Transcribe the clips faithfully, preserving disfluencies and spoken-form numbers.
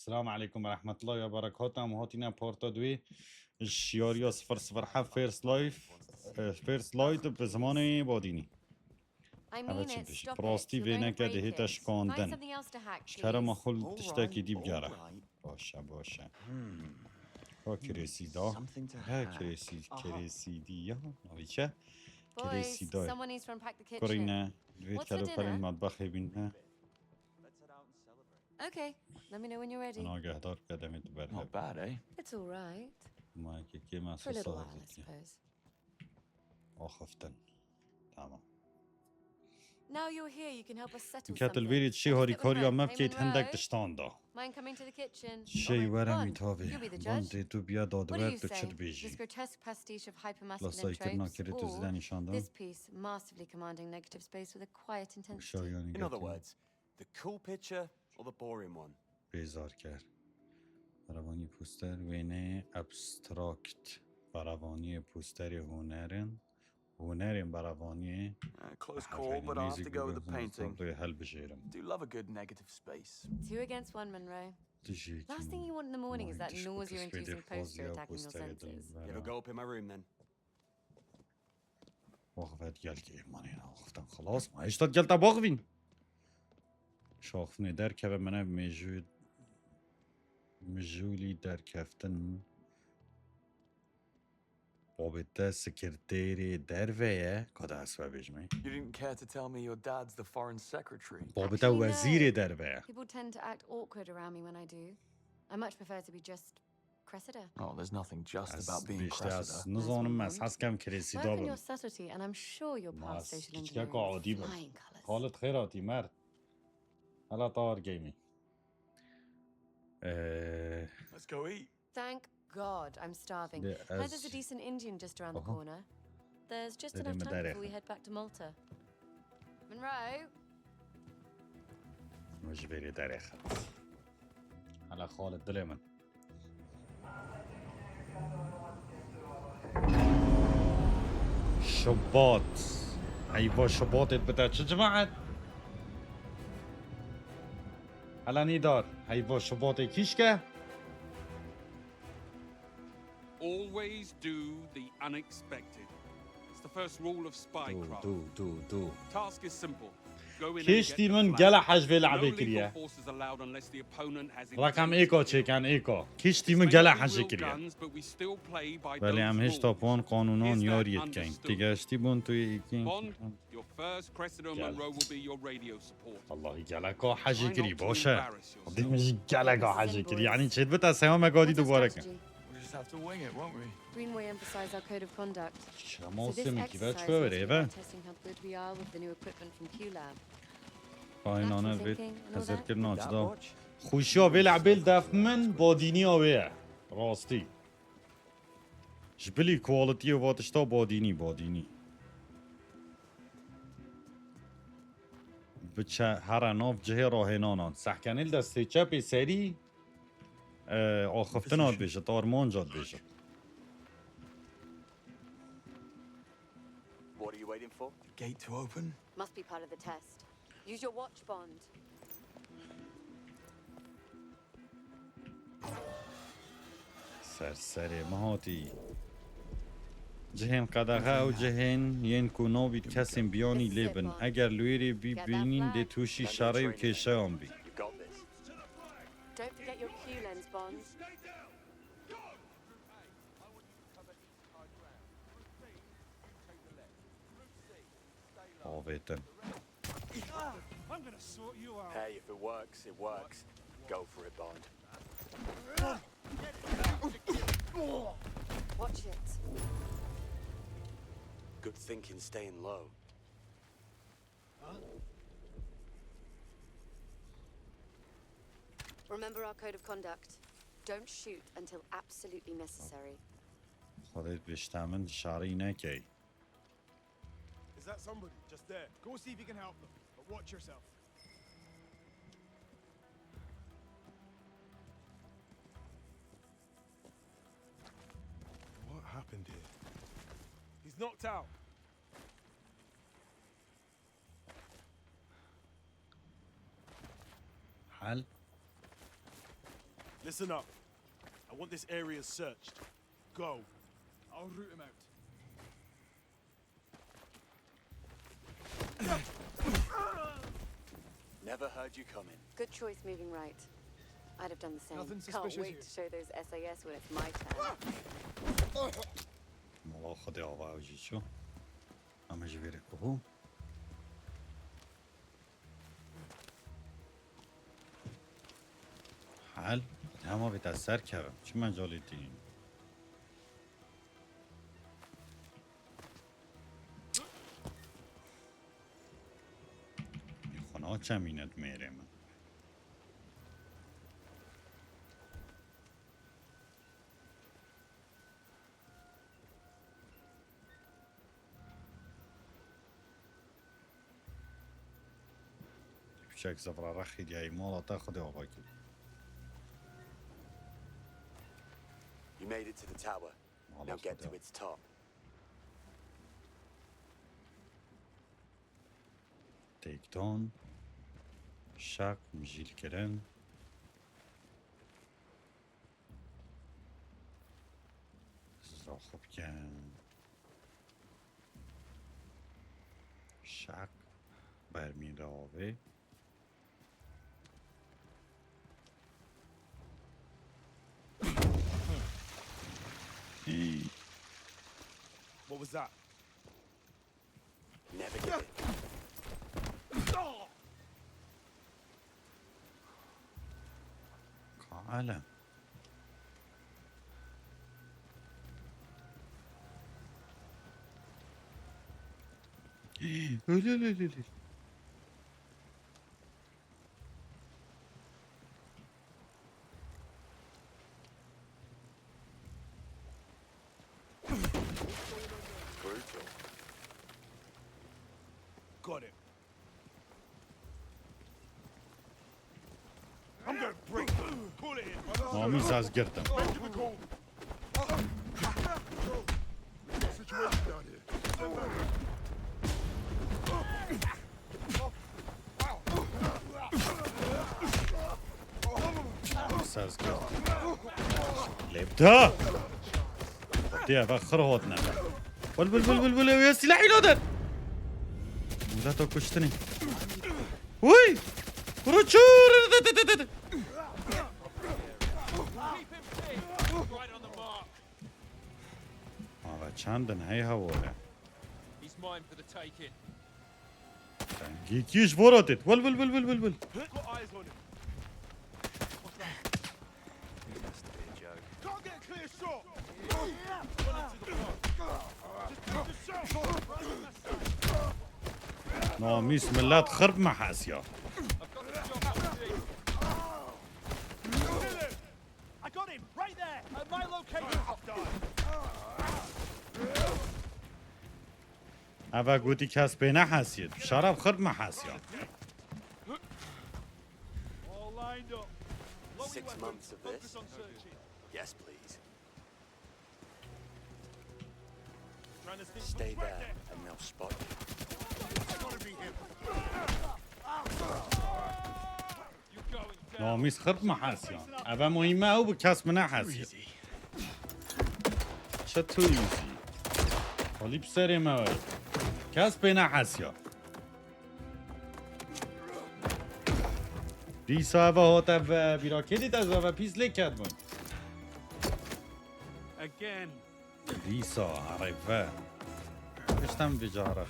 Selamu aleykum ve rahmetullahi ve berekatuhu. Em hatine parta duê ji yariya sifir sifir heft First Life, e, First Light bi zimanê badînî. Evet, çi bêjî? Bi rastî vêneke dihête şikandin. Ji kerema xwe li tiştekî dî bigere. Baş e, baş e. Ha kirêsî da. Ha kirêsî, kirêsî dî ya. Navî çi? Kirêsî da. Kurîne. Divê kelopelên matbexê bîne. Okay, let me know when you're ready. Hûn agehdar bike demê tu berhev. Not bad, eh? It's all right. Ma yekê kêm e. For a little while, I suppose. Axiftin. Tamam. Now you're here, you can help us settle something. Minke tu li vêrê dişê harîkariya me bikeyt hindek tiştan da. Mind coming to the kitchen? Dişê were mîtavê. Bondê tu biya dadiwer, tu çi dibêjî? This grotesque pastiche of hypermasculine tropes, or this piece masterfully commanding negative space with a quiet intensity. In other words, the cool picture or the boring one? Bêzarker. Berevanî poster, wêneyê abstrakt. Berevaniyê posterê hunerin. Hunerên berevaniyê. Uh, close call, but I'll have to go with the painting. Helbijêrim. Do love a good negative space. Two against one, Monroe. Last thing you want in the morning is that nausea-inducing poster attacking your senses. You ever go up in my room then? Waxvet gel ki êmanê axiftin xilas ma hêşta gel te baxivîn. Şaxifnê derkeve mene mêjû mijûlî derkeftin. Babê te sekreterê derve ye, ka da ez we bêjim. You didn't care to tell me your dad's the foreign secretary. Babê te wezîrê derve ye. People tend to act awkward around me when I do. I much prefer to be just Cressida. Oh, there's nothing just about being Cressida. Ez nizanim, ez hez kem kirêsî da bim. Work on your subtlety and I'm sure you'll pass social engineering with flying colours. Xalit xêr hatî, merd. Hela tawar gaming. Ee, Let's go eat. Thank God I'm starving. Heard there's a decent Indian just around the corner. There's just enough time before we head back to Malta. Monroe. Min ji vêrê derêxist. Hele xalê dilê min. Şubat. Heyva Şubatê bide çi cemaet? Hele Nîdar. Heyva Şubatê kîşke? Always do the unexpected. It's the first rule of spycraft. Do, do, do, do. Task is simple. Go in and get the flag. Kiştî min gele hej vê le'bê kiriye. No lethal force is allowed unless the opponent has intense skill. Rakam êko çêken êko. Kiştî min gele hejê kiriye. Belê em hêşta bi wan qanûnan yariyê dikeyn. Têgeştî bûn tu yê êkî. Bond, your first Cressida and Monroe will be your radio support. Allahî geleka hejê kirî, baş e. Xwedê min jî geleka hejê kirî. Yanî çêdibit ez heywa me gadî dubare kim. We'll just have to wing it, won't we? Greenway emphasized our code of conduct. Şema Osê min kî ve çi were eve? Testing how good we are with the new equipment from Q-Lab. Aynane vê hezirkirina cida. Xweşiya vê le'bê li def min badîniya wê ye. Rastî. Ji bilî quality-yê va tişta badînî, badînî. Biçe here nav cihê rahênanan. Sehkenê li destê çepê serî, e, axiftina dibêjit, armanca dibêjit. What are you waiting for? The gate to open? Must be part of the test. Use your watch, Bond. Ser serê min hatî. Cihên qedexe ew cihên yên ku nabît kesên biyanî lê bin. Eger li wêrê bî bînîn dê tûşî şerê û kêşeyan bî. Don't forget your Q lens, Bond. Avêtin. I'm gonna sort you out. Hey, if it works, it works. Go for it, Bond. Watch it. Good thinking staying low. Remember our code of conduct. Don't shoot until absolutely necessary. Xwedê pişta min şarî nekey. Is that somebody just there? Go see if you can help them, but watch yourself. What happened here? He's knocked out. Hal. Listen up. I want this area searched. Go. I'll root him out. Never heard you coming. Good choice moving right. I'd have done the same. Nothing Can't suspicious wait here. to show those S A S when it's my turn. Mala xwe dê ava ew jî çû. Em ji vêrê kuhu. Hel, hema vê te ser kevim. Çi mecalê tînin? Xwe naçemîne mêrê min. Piçek zevra rexî diyayî mala te Xwedê ava kir. You made it to the tower. Now Mala get to Xwedê. Its top. Takedown. Şak, mijîl kirin. Zira xwe bikin. Şak. Bermîn re avê. Hî. What was that? Never give in. Ka alem. Ölü, ölü, ölü, ölü. Brutal. Got it. I'm gonna break. Call it in. Namî saz girdim. Give the call. Situation down here. Saz girdim. Lê bda. Diye bak xir hotne. Wil wil wil wil wil ew silahî loder. Milleto kuştinî. Uy! Kuru çûr! Right on the mark. Ava çendin hey hawore. He's mine for the taking. Gîkiş vorotit. Wil wil wil wil wil wil. Got eyes on him. Can't get a clear shot. Run into the park. Just, just shout. Namîs millet xirb me hesiya. I've got the job on the team. Kill him. I got him right there. At my location. Tough guy. Eva gotî kes pê nehesiyê. Şeref xirb me hesiya. All lined up. Lower Six your weapons. Months of Focus this? On searching. Yes, please. Trying to sneak Stay right there, and they'll spot you. Gotta be him. You're going down. Namîs xirb me hesiya. Eva muhîme ew bi kes min nehesiya. Çi tu easy? Xalî bi serê me we. Kes pê nehesiya. Dîsa eve hot ev, e, bîra kê dît ez eve pîs lê ketbûn. Again. Dîsa herêve. Piştem vî cara.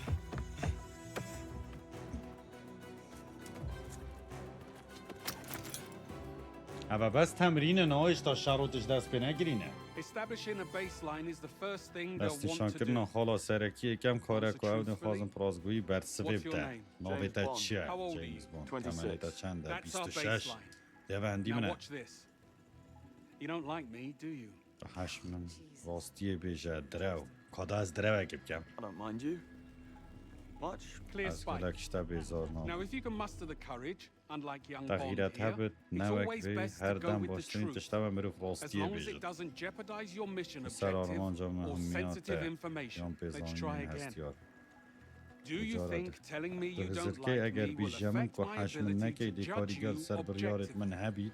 Eve bes temrîn e, niha hêşta şer û tişt dest pê nekirîne. Establishing a baseline is the first thing they'll want to Destnîşankirina do. xala serekî yekem kare ku ew dixwazin pirazgoyî bersivê What's your bide. name? Navê James te Bond. çi ye? How old are James you? Bond. Twenty-six. Temenê te çend e? That's our Bîst û şeş. baseline. Dê ve hindî Now min e. Watch this. You don't like me, do you? Heş min rastiyê bêje direw. Ka da ez direwekê bikem. I don't mind you. Much. Clear Ez spite. gelek ji te bêzar nabim. Now, if you can muster the courage, unlike young Te Bond xîret here, hebit, it's ne wek always vê, best to her go dem with the baştirîn truth, tişta me mirov as rastiyê long as it bêjit. Doesn't jeopardize your mission Li ser objective armanca me or hemiya sensitive te information. yan Let's try pêzanîn again. Hestiyar. Do you Cara think te- telling me Tu you don't hizirkey like eger me will bîje min affect ku my heş min ability nekey to dê karî judge gel you ser biryarêt objectively? Min hebî.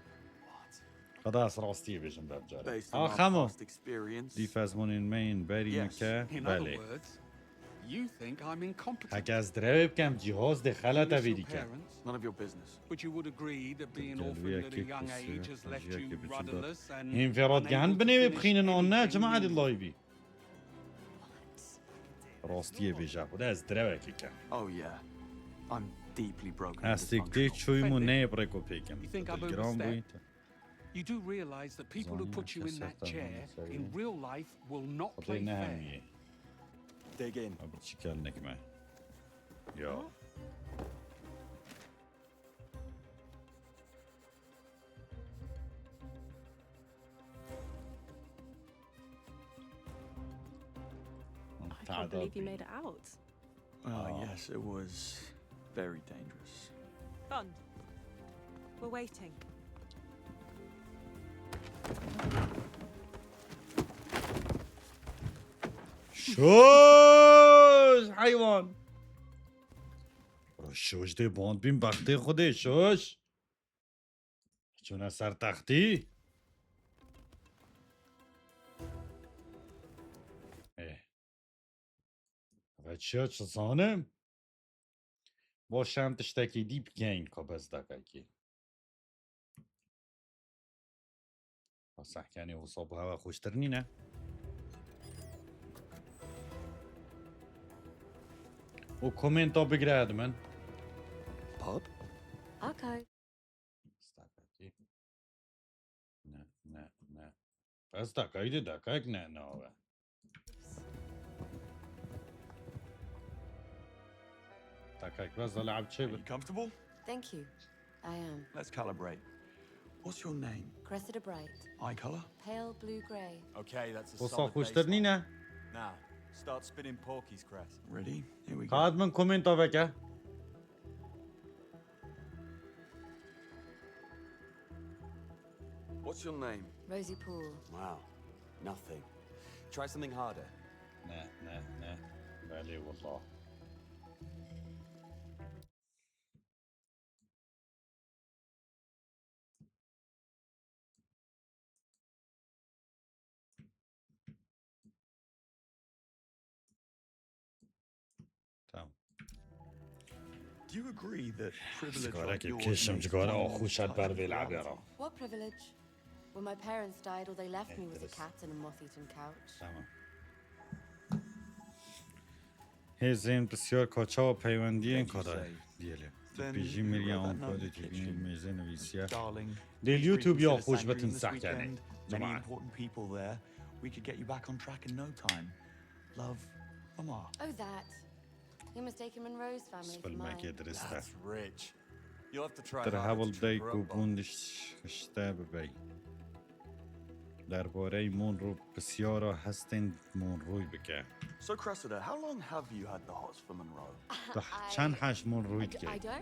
Qada ez rastiyê bêjim bercarê. Based on our past experience. Dîf ezmonên me yên berî min ke, belê. Heke ez direvê bikem, cîhoz dê xelete vî dîke. None of your business. But you would agree that being orphaned at a young age has left you rudderless and unable to finish anything you need. Hîn vê radgehand binê wê bixînin an ne, cemaetî layvî. Rastiyê bêje, Xuda ez direvekê kem. Oh yeah. I'm deeply broken and dysfunctional. Ez têk tê çûyim û neyê bi rêko pêkim. You think I overstep? Dilgiran bûyî te. You do realize that people who put you in that chair in real life will not play fair. Dig in. Abi çikel nekme. Ya. I can't believe you made it out. Ah, yes, it was very dangerous. Bond, we're waiting. Şoş heywan. Şoş dê Bond bîn bextê Xwedê şoş. Çûne ser textî. Ê. Ve çi, çi zanim? Bo şem tiştekî dî bikeyn ka bez dakekî. Sehkenê wisa bi hewa xweştir nîne. Û komenta bigire edmin. Pub? Arkay. Stakakî. Ne, ne, ne. Ez dakayî de dakayek ne, ne ave. Dakayek bes da leheb çê bir. Are you comfortable? Thank you. I am. Let's calibrate. What's your name? Cressida Bright. Eye color? Pale blue grey. Okay, that's a solid baseline. Wisa xweştir nîne. Now, start spinning porkies, Cress. Ready? Here we go. Ka edmin komenta veke. What's your name? Rosie Poole. Wow. Nothing. Try something harder. Ne, ne, ne. Belê wallah. Tamam. Do you agree that privilege like yours makes one charge of the other? Cigara kêfkeşim, cigara axû şer ber vê labera. What privilege? When my parents died, all they left me was a cat and a moth-eaten couch. Tamam. Hêzên pisyar ka çawa peywendiyên ka da diyelê. Tu pêjî miriya an xwe dê tu bînî mêzê nivîsiye. Dê li YouTube ya xweş bitin sehkenê. Cemaat. Important people there. We could get you back on track in no time. Love, Mama. Oh, that. You mistaken Monroe's family for mine. Spilmekê dirist e. That's rich. You'll have to try harder to cheer her up, Bond. Tir hewl dey ku bûn diş-, hişte bibey. Derbarey Monroe pisyara hestên Monroe bike. So, Cressida, how long have you had the hots for Monroe? Tu h-, çend heş Monroe dikey? I d-, I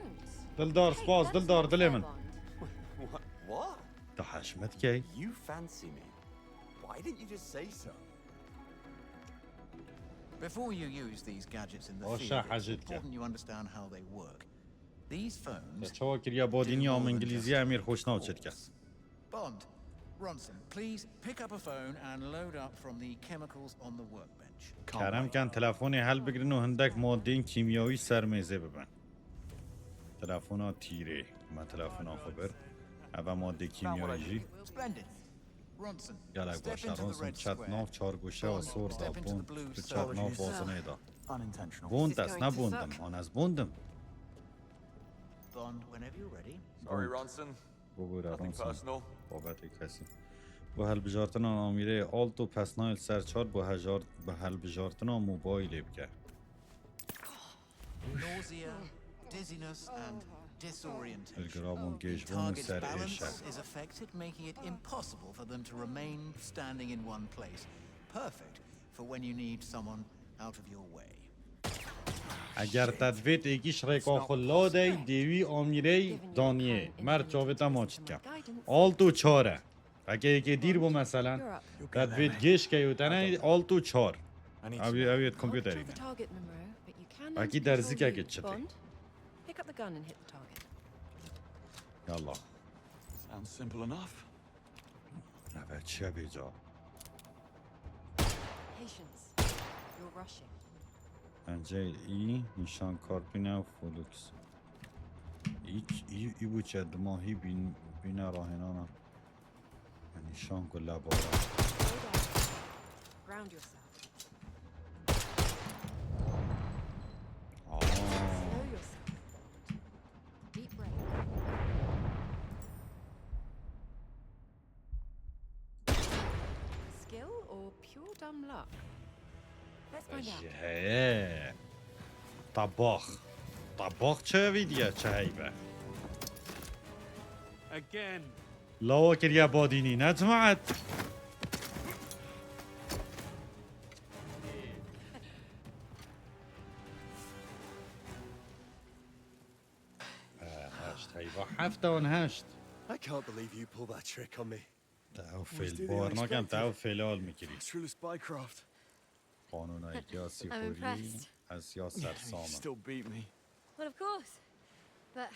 don't. Dildar, spas, dildar, dilê min. Hey, that's not fair, Bond. What? What? Tu heş me dikey? You fancy me. Why didn't you just say so? Before you use these gadgets in the field, it's important you understand how they work. These phones deal with chemical particles. Te çawa kiriye badînî am îngilîzî em êr xweş navçe dike. Bond, Ronson, please pick up a phone and load up from the chemicals on the workbench. Kerem ken telefonê helbigirin û hindek madeyên kîmyawî ser mêzê bibin. Telefona tîrê. Me telefona xwe bir. Ev e madê kîmyawî jî. Splendid. Gelek baş e. Ronson çet nav çar goşeya sor da bûn. Tu çet nav bazinê da. Bûn te, ez nebûndim. An ez bûndim. Bond, whenever you're ready. Sorry, Ronson. Bibûre, Ronson. Nothing personal. Babetê kesî. Bi hilbijartina amîrê Alto pesnayê li ser çar bi hejar-, bi hilbijartina mobaylê bike. Nausea, dizziness, and disorientation. Hilgirabûn, gêjbûn û serêşe. The target's balance is affected, making it impossible for them to remain standing in one place. Perfect for when you need someone out of your way. Eger te divêt êkî ji rêka xwe ladey, dêwî amîrey daniyê. Mer çavê te maç dike. Alto çar e. Heke yekê dîr bû meselen, te divêt gêş key û tenê alt û çar. Ew, ew yê kompûterî ne. Wekî derzikekê çi tê. Yallah. Sounds simple enough. Çi bêca? Patience. You're rushing. Bence iyi. Nişan kartı ne? Fulux. İyi, iyi, iyi bu çe. Dimahi bin, bine rahinana. Nişan ku lebara. Slow down. Ground yourself. Aa. Slow yourself. Deep breath. Skill or pure dumb luck? Let's find out. Heye. Tabak. Tabak çevî diye çi heybe. Again. Lawa kiriye badînî, ne cemaet? Ee, heşt, heyva, heft ewan heşt. I can't believe you pulled that trick on me. Te ew fêl, bawer nakem te ew fêl al min kirî. Through the spycraft. Qanûna êtiya I'm sîxurî, impressed. ez ya ser sam im. Still beat me. Well, of course. But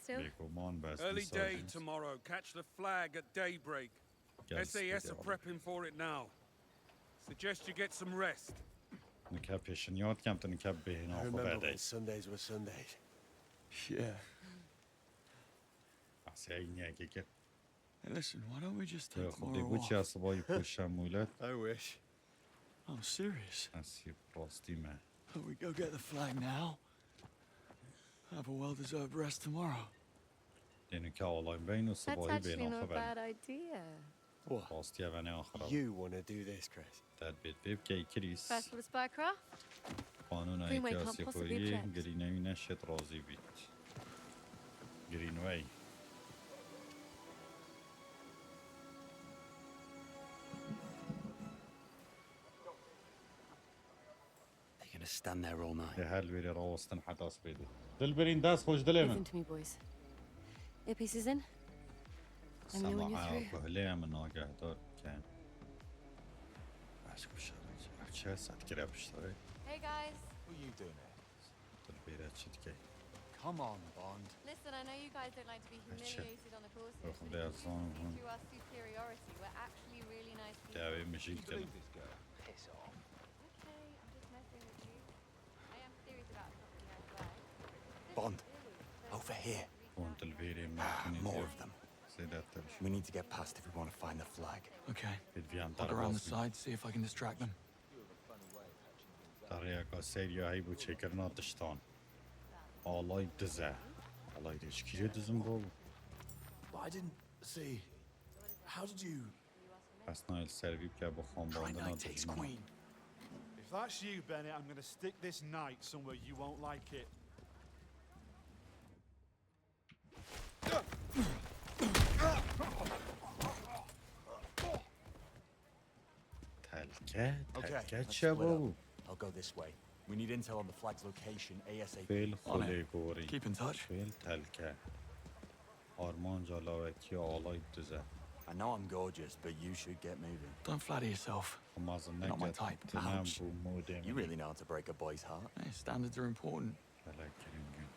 still. Bêguman bes Early dîsa day jî tomorrow. Catch the flag at daybreak. gel S A S are spêdê prepping for it now. Suggest you get some rest. Nike pêşniyar dikem tu nike bêhna I xwe remember vedey. When Sundays were Sundays. Yeah. Asya yine keke. Hey, listen, why don't we just Ya take xwe tomorrow dê bu off? çi asibay poşa mulet. I wish. I'm serious. Asî rastî me. Hope we go get the flag now. Have a well-deserved rest tomorrow. Dê nike alayim beyin û That's sibahî actually bêhna not a xwe vedey. bad idea. What? Rastî ev ne axira. You want to do this, Chris? Te dibêt vê bikey Chris. First for the spycraft. Qanûna Greenway êtiya can't possibly sîxurî object. Greenway neşêt razî bît. Greenway. They're gonna stand there all night. Dê her li wêrê rawestin heta spêdê. Dilbirîn dest xweş dilê min. Listen to me, boys. Earpieces in. Let me know when Sema you're ew through. kuhlê em nagehdar ke. Ez ku şerê çi? Ev çi hesat kire piştavê? Hey, guys. What are you doing here? Dilbêre çi dikey? Come on, Bond. Listen, I know you guys don't like to be Gotcha. Humiliated on the course, Yok, but biraz if you sonra, think you hı. Through our superiority, we're actually really nice people. Devê mijîl You kirin. believe this girl? Piss off. Okay, I'm just messing with you. I am serious about something elsewhere. Bond, over here. Hûn dilbêrê min Ah, tunê more diyor. of them. Zêdetir. We need to get past if we want to find the flag. Okay. Pêdiviyan I'll go around the derbas side, see if I can distract them. Tarêyeka serî ya heyî bû çêkirina tiştan. Alay dize. Alay diz kîrê dizim bro? But I didn't see. How did you? Esnayê li ser vî bike bi Try xambandina night takes dijmana. queen. If that's you, Bennett, I'm going to stick this knight somewhere you won't like it. Telke, Okay, telke let's çe split up. bû. I'll go this way. We need intel on the flag's location ASAP. Fêl On it. xulê gorî. Keep in touch. Fêl telke. Armanca lawetiya alay dize. I know I'm gorgeous, but you should get moving. Don't flatter yourself. Xwe mezin Not my neke type. dinem Ouch. bû modê You min. Really know how to break a boy's heart. Hey, standards are important. Hele kirin gün.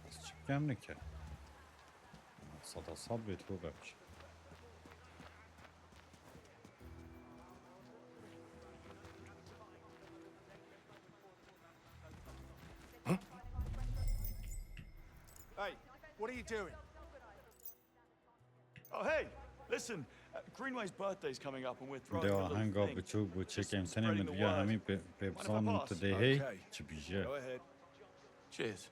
Ez çi bikem nike? Sada sab bêt ho bepç. Hey, what are you doing? Oh, hey, listen. Uh, Greenway's birthday's coming up and we're throwing a Dê little ahenga thing. biçûk bû Just çêkem tenê spreading min the diviya word. hemî pê, pê Mind if I bizanin pass? Tu dê hê Okay. çi bîje. Go ahead. Cheers.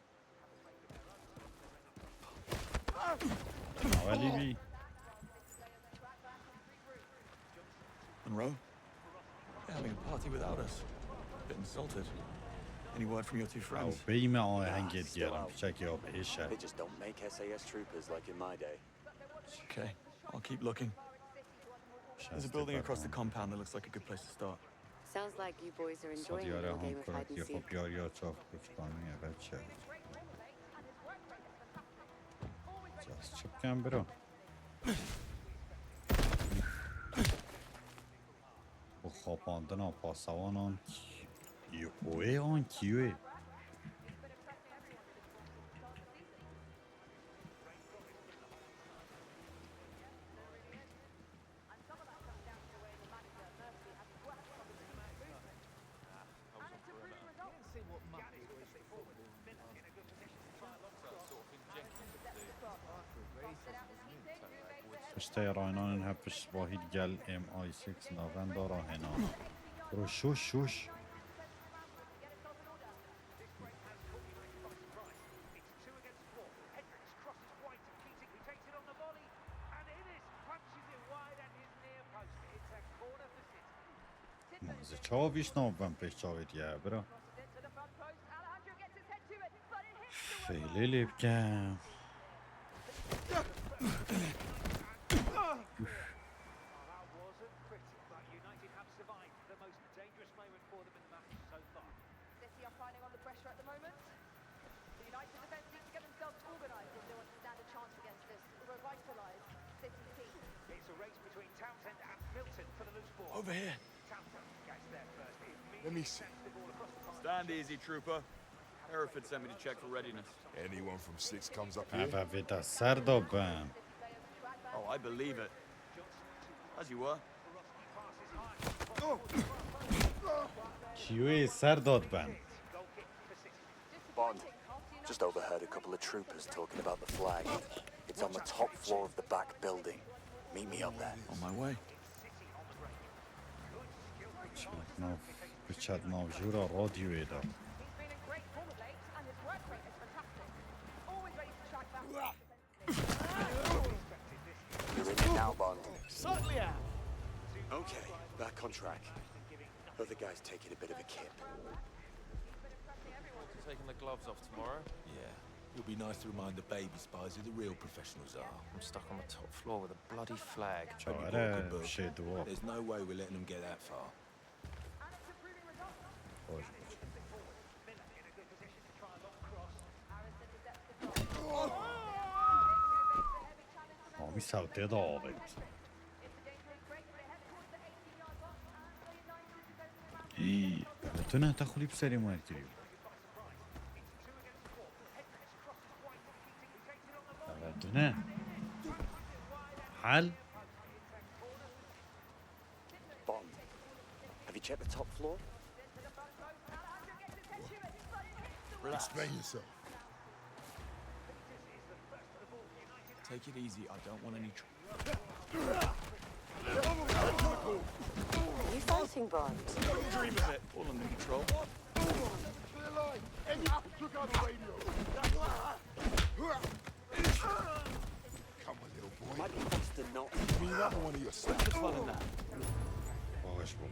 Awelî bî. Monroe? They're having a party without us. Bit insulted. Any word from your two Ew friends? beyî me ahengê digerim. Piçekî ew êşe. They just don't make S A S troopers like in my day. Okay, I'll keep looking. There's a building across the compound that looks like a good place to start. Sounds like you boys are enjoying a Sadyare little game hon of hide and kuretî xwe seek. piyariya çav kuştanî eve çe. Ças çi bikem biro? Bu xapandina pasawanan kî? Yoê an kî wê? Piştê raynanin hevpiştbahî gel M I six navenda rahêna. Bro, şûş, şûş. Ma ez çawa vîşt nav ben pêş çavê diye, bira? Fêlê lê bike. That wasn't pretty, but United have survived the most dangerous moment for them in the match so far. City are piling on the pressure at the moment. The United defense need to get themselves organized if they want to stand a chance against this revitalized City team. It's a race between Townsend and Milton for the loose ball. Over here. Townsend gets there first. Let me see. Stand easy, trooper. Hereford sent me to check for readiness. Anyone from six comes up here? Eve vêta ser de ben. Oh, I believe it. As you were. Kiyoyê ser dad ben. Bond, just overheard a couple of troopers talking about the flag. It's on the top floor of the back building. Meet me up there. On my way. Çat nav, çat nav jûra radyoyê de. You're in it now, Bond. Certainly am. Okay, back on track. Other guys taking a bit of a kip. Taking the gloves off tomorrow. Yeah. It'll be nice to remind the baby spies who the real professionals are. I'm stuck on the top floor with a bloody flag. Çare bir şey duvar. There's no way we're letting them get that far. Hoş. Abi sawtê de avêt. Hî, tu ne te xulî bi serê me kiriyo. Evet, tu ne? Hal? Bond, have you checked the top floor? Relax. Explain yourself. Take it easy. I don't want any trouble. Are you fighting, Bond? Don't dream of it. All under control. Clear line. Any took out the radio. Come on, little boy. Might be faster not. Give me another one of your slaps. What's the fun in that? Baş bû.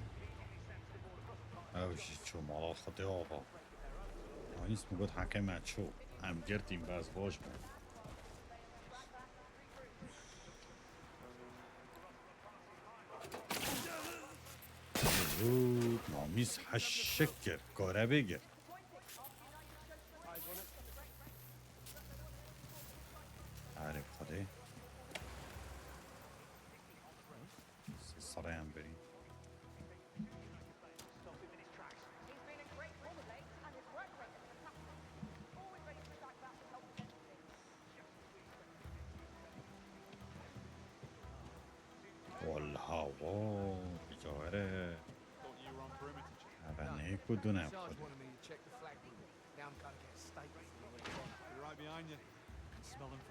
Ew jî çû mala Xwedê ava. Anîs min got, heke me çû. Em girtîn, bes baş bû. Û Namîs heşik kir, karebê kir. Erê Xwedê. Sê serê em berî. Wallah, wo, bicare. Eve ne ku dune xwe.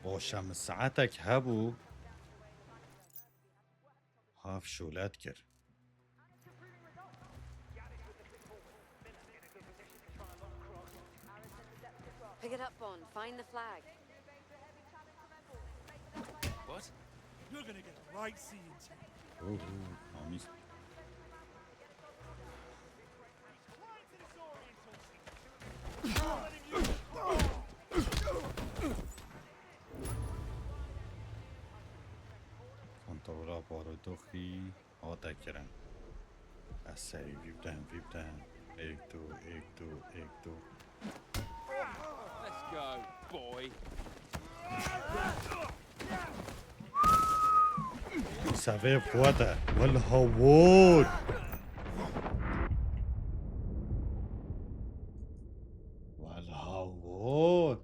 Boşa min saetek hebû. Hav şûlet kir. Pick it up, Bond. Find the flag. What? You're gonna get a right seeing to. Ooh, ooh, Namîs. Kontrola barodoxî hate kirin. Ez serî vî bidem, vî bidem. Êk, du, êk, du, êk, du. Let's go, boy. Sevê quwet e. Wal hawor. Wal hawor.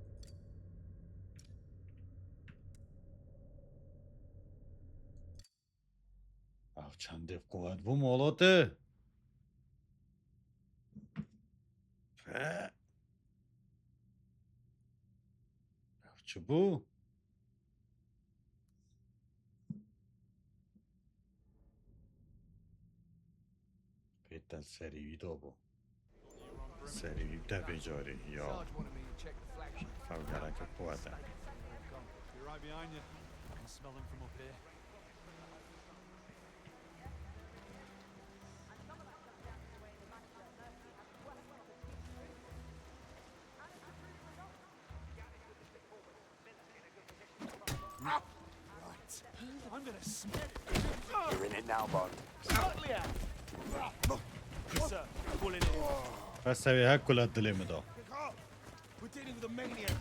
Ev çendê quwet bû mala te. Fe. Ev çi bû? Te serî wî da bû. Serî wî te vê carê ya. Sarge wanted me to check the flagship. Fevgereke quwete. They're right behind you. I can smell them from up here. Right. I'm gonna smash it. You're in it now, Bond. Sir, pull in here. Bes ew ê hek kula dilê min da. We're dealing with a maniac.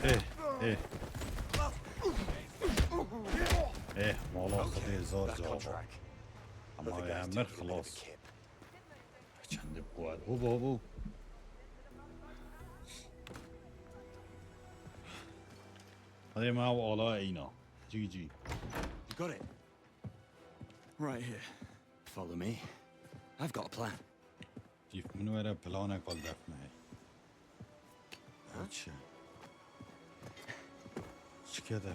Eh, eh. Eh, mala Xwedê zor zor. Ama ya mir xilas. Çendê quwet bû, bû, bû. Hadi ma ew ala eyna. G G. You got it. Right here. Follow me. I've got a plan. Dîf min were planek bal def me. Çi? Çi kede?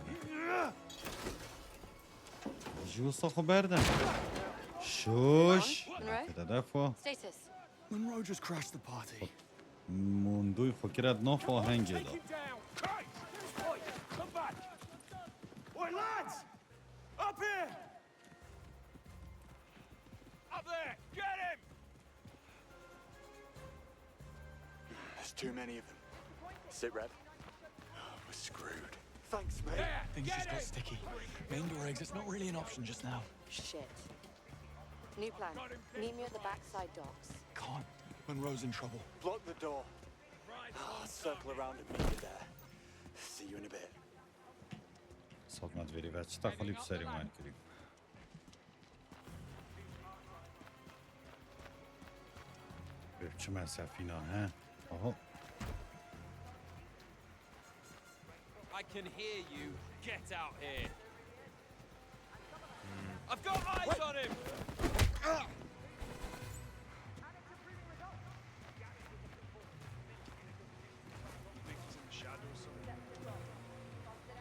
Ji wisa xwe berdin. Şuş. Monroe? Kede defa. Stasis. Monroe just crashed the party. Monroe xwe kire di nav ahengê de. Take him down. Christ! Oi, come back. Oi, lads! Up here! Up there! Get him! There's too many of them. Sit rep. We're screwed. Thanks, mate. Things just got sticky. Main door exit's not really an option just now. Shit. New plan. Meet me at the backside docks. Can't. Monroe's in trouble. Block the door. I'll circle around and meet you there. See you in a bit. Sokma dvêrê ve çi te xwelî bi serê wan kirî. Bê biçime sefîna, he? Aha. I can hear you. Get out here. I've got eyes on him.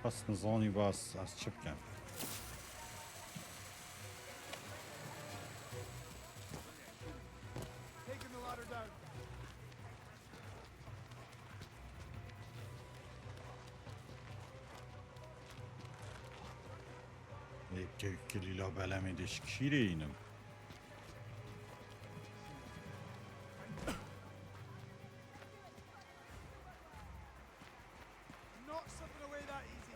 Bes nizanî bas ez çi bikim? Ê, ke-, kilîla belemê de ji kîrê înim? Not slipping away that easy.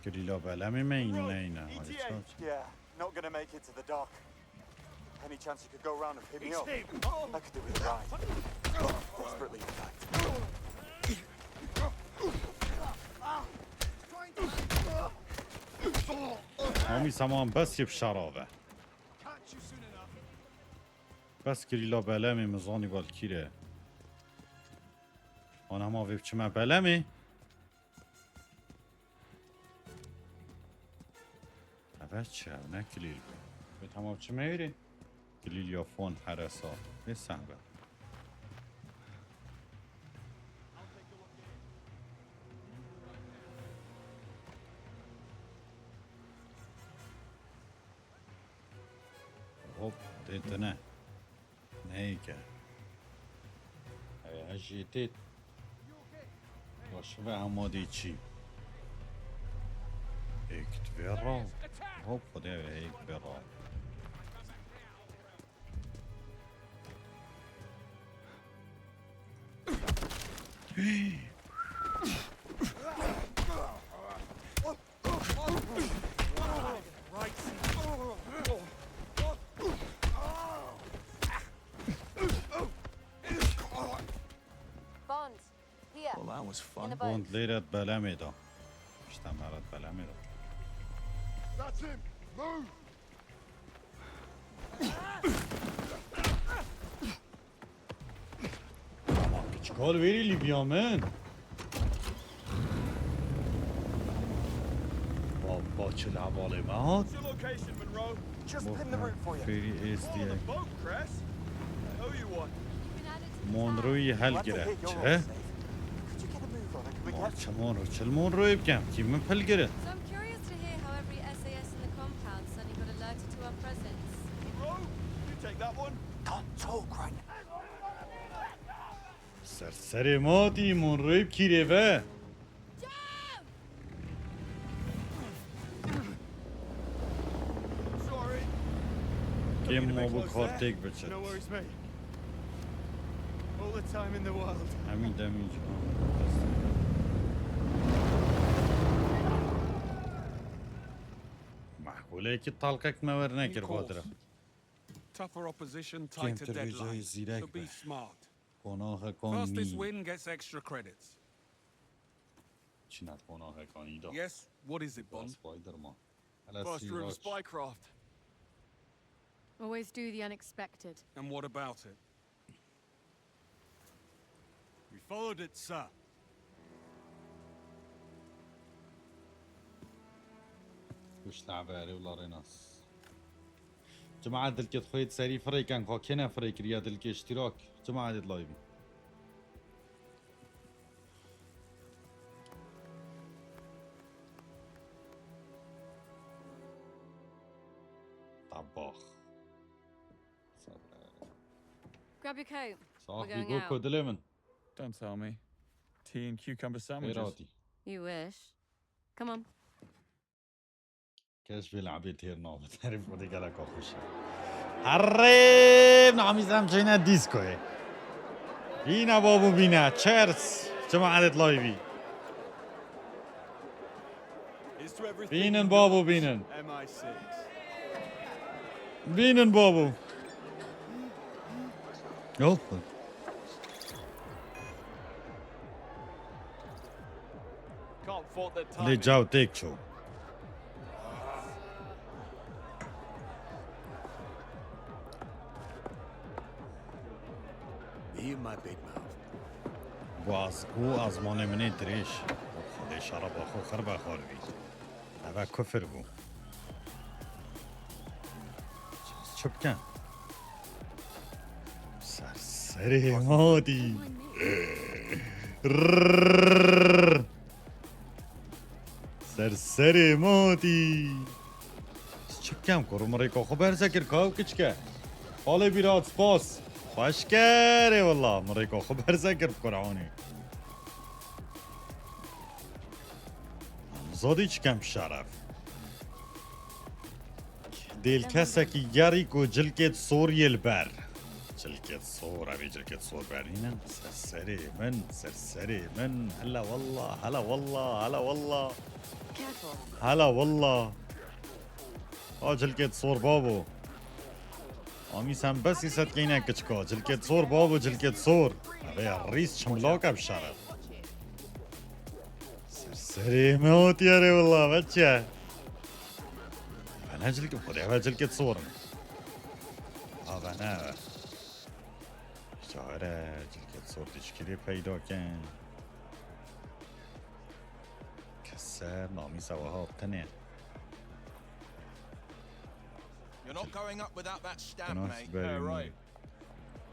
Kilîla belemê me yî neyne. E T A. Yeah, not gonna make it to the dock. Any chance you could go round and pick me up? It's him. I could do with a ride. Desperately, in fact. Amî saman bes yê bi şerave. Bes kilîla belemê min zanî balkîre. Ana ma vê biçime belemê. Eve çi ev ne kilîl bû. Vê tamam çi meyirê? Kilîl ya fon heresa. Vê sehbe. Hop, tê tine. Neyke. Ev jî tê. Baş ve hema dê çî. Êk divê ra. Hop, xwedê ve êk divê ra. Bond, here. Well, that was fun. In the boat. Bond lê re belemê da. İşte me re belemê da. That's him. Move. Ama piçkal verî Libya min. Baba çi lebalê me hat. What's your location, Monroe? Just pin the route for you. Ferry is the boat, Cress. I owe you one. Monroe'yî helgire. Çi? Could you get a move on? Çimon ro, çilmon ro bikem. Kî min pil girin. So I'm curious to hear how every S A S in the compound suddenly got alerted to our presence. Rogue, you take that one. Can't talk right now. Ser serê ma tî mon ro bikîrê ve. Sorry. Kêm ma bu kar têk biçe. No worries, mate. All the time in the world. Hemî demî can. Mahkulekî talqek me wer nekir xatira. Tougher opposition, Kêm tighter tir vêcayê deadlines, zîrek so be be. Smart. Qonaxekan Fastest nî. Win gets extra credits. Çine qonaxekan îda. Yes, what is it, Bond? Spiderman. Hele First rule of sîvaç. spycraft. Always do the unexpected. And what about it? We followed it, sir. Kuş tabe erê wla rênas. Cemaat dilkêt xwê serî firêken xwe kêne firê kiriye dilkê iştîrak. Cemaat layvî. Tabax. Grab your coat. Sax We're going go out. Dilê min. Don't tell me. Tea and cucumber sandwiches. Xêratî. You wish. Come on. Keşfê labê têr navê. Herif xwedî geleka xweş e. Herif namî zem çêne diskoyê. Bîne babû bîne. Cheers. Cemaat layvî. Here's to everything Bînin you babû got, bînin. M I six. Bînin babû. Yok. Can't fault the Lê timing. caw têk çû. Me and my big mouth. Ku az, ku azmanê min ê dirêj. Xwedê şereba xwe xir be xwe bî. Eve kufir bû. Çi bikin? Ser serê matî. Rrrr. Ser serê matî. Çi bikem, kuro mirêka xwe berze kir, ka ew kiçke. Xalê bîrat, spas. Xweş kerê wela, mirêka xwe berze kir bi Qur'anê. Zodî çikem şeref. Dêl kesekî gerî ku cilkêt sor yê li ber. Cilkêt sor, evê cilkêt sor berînin. Ser serê min, ser serê min. Hela walla, hela walla, hela walla. Careful. Hela walla. A cilkêt sor babo. Amî sen besî setkeyne kiçka. Cilkêt sor babo, cilkêt sor. Evê rîs çimlak ev şeref. Ser serê me otiye rê walla, veçe. Vene cilkê, xwedê eve cilkê sor in. A vene eve. Çare cilkê sor tişkilê peyda ken. Keser namî sewaha tene. You're not going up without that stamp, Nice, mate. very Yeah, right. nice.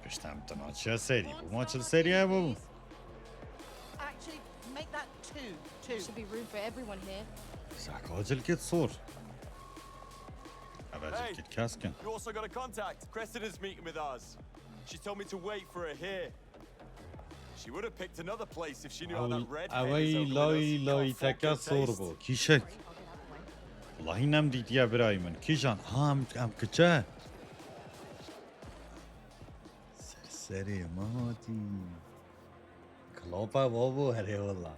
Piştem tına çiya serî bû. Ma çil serî hebû. Actually, make that two. Two. There should be room for everyone here. Saka cilkê sor. Eve Hey. Cilkê kes kin. You also got a contact. Cressida's meeting with us. She told me to wait for her here. She would have picked another place if she knew how that Ew, redhead is ewey over with lay us. lay Can't fault teke her sor taste. bû. Kîşek. Wallahî nem dîtiye birayê min. Kîjan? Ha, em, em kiçe. Ser serê matî. Klopa babo herê walla.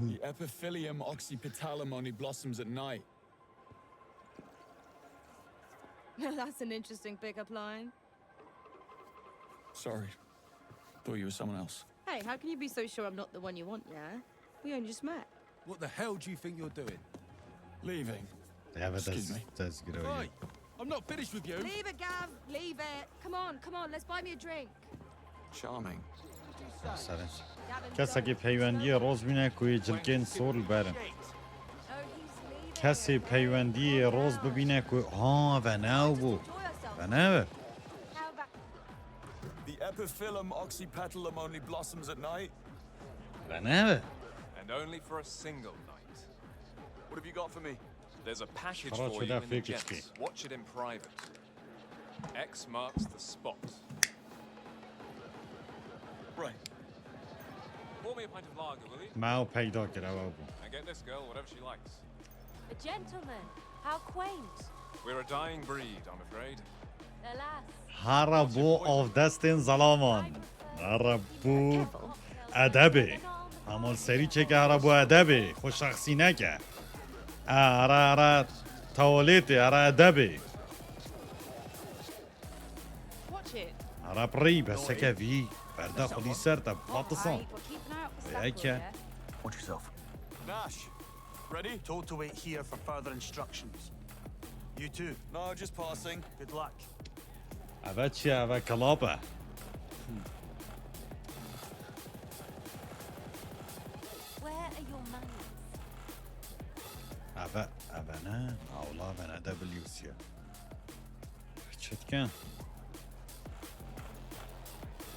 The epiphylium oxypetalum only blossoms at night. That's an interesting pickup line. Sorry. Thought you were someone else. Hey, how can you be so sure I'm not the one you want, yeah? We only just met. What the hell do you think you're doing? Leaving. Eve Excuse dest, me. dest girayê. Oi, I'm not finished with you. Leave it, Gav. Leave it. Come on, come on. Let's buy me a drink. Charming. Sere. Kesekî peywendiyê roz bîne ku yê cilkên sor li ber in. Oh, he's leaving. Kesê peywendiyê roz bibîne ku ha ve ne ew bû. Enjoy ourselves. Ve ne ev. How about The epiphyllum oxypetalum only blossoms at night. Ne? And only for a single night. What have you got for me? There's a package Xarat for şuda you in the fake gents. içki. Watch it in private. X marks the spot. Right. Pour me a pint of lager, will you? Me ew peyda kir, ew ew bû. And get this girl whatever she likes. A gentleman. How quaint. We're a dying breed, I'm afraid. Alas. Here bo avdestên zelaman. Here bo edebê. Hema serî çêke here bo edebê. Xwe şexsî neke. E, here, here tewalêtê, here edebê. Watch it. Here pirî, beseke vî. Berde xwedî ser te, patisan. We're keeping out for Vêya ke. Sapphire. Watch yourself. Nash, ready? Told to wait here for further instructions. You too. No, just passing. Good luck. Eve çi ye? Eve kilap e. Where are your manners? Eve, eve ne? Awla eve ne W C ye. Çi dikin?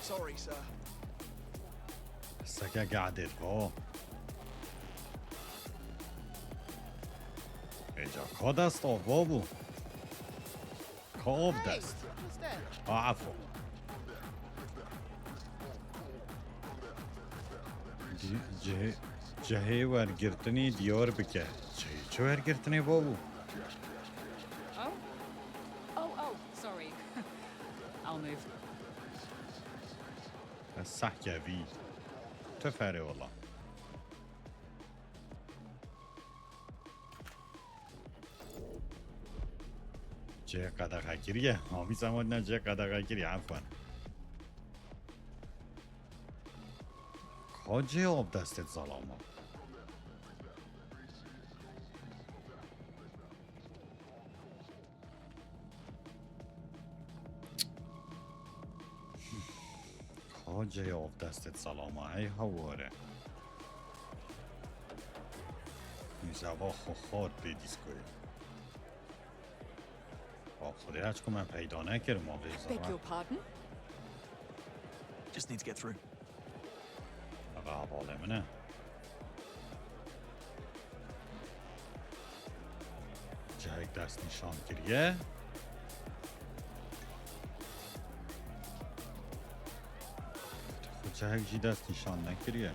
Sorry, sir. Seke gadêt go. Êca ka dest ava bû. Ka av dest. A, efo. Di-, cihê, cihê wergirtinê diyar bike. Cihê çi wergirtinê bavû? Oh? Oh, oh, sorry. I'll move. Ez sehkevî. Tu ferê wala. Cihê qedexe kiriye. Hamî zaman ne cihê qedexe kiriye, efwan. Ka cihê abdestê zelama. Ka cihê abdestê zelama, hey haware. Nîzava xo xort bê dîskoyê. Ba Xwedê, heçku me peyda nekir, ma vê Beg zara. Your pardon? Just need to get through. Eve hevalê min e. Cihek dest nîşan kiriye. Xwe cihek jî dest nîşan nekiriye.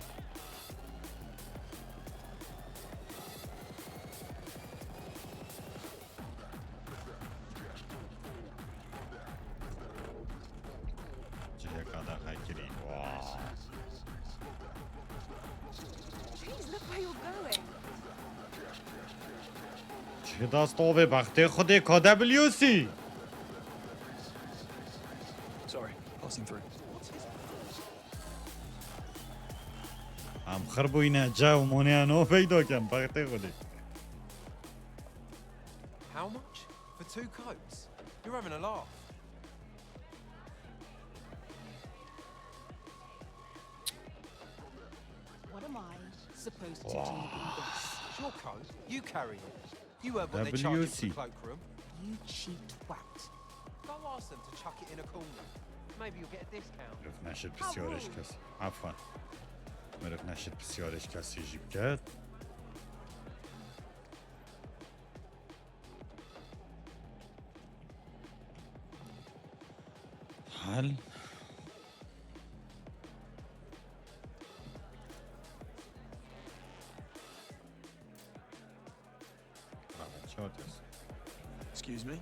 Cihê qedexe kirî. Wow. Jeez, look where you're going. Cihê dest avê bextê Xwedê K W C. Sorry, passing through. Em xir bûyne cew monê no peyda kem bextê Xwedê. How much? For two cokes? You're having a laugh. What am I supposed to do with this? It's your coat. You carry it. You heard what they charge you for W C. the cloakroom. You cheap twat. Go ask them to chuck it in a corner. Maybe you'll get a discount. Mirov neşit pisyarê ji kes. Efwan. Mirov neşit pisyarê ji kesî jî biket. Hal. Bravo, çates. Excuse me?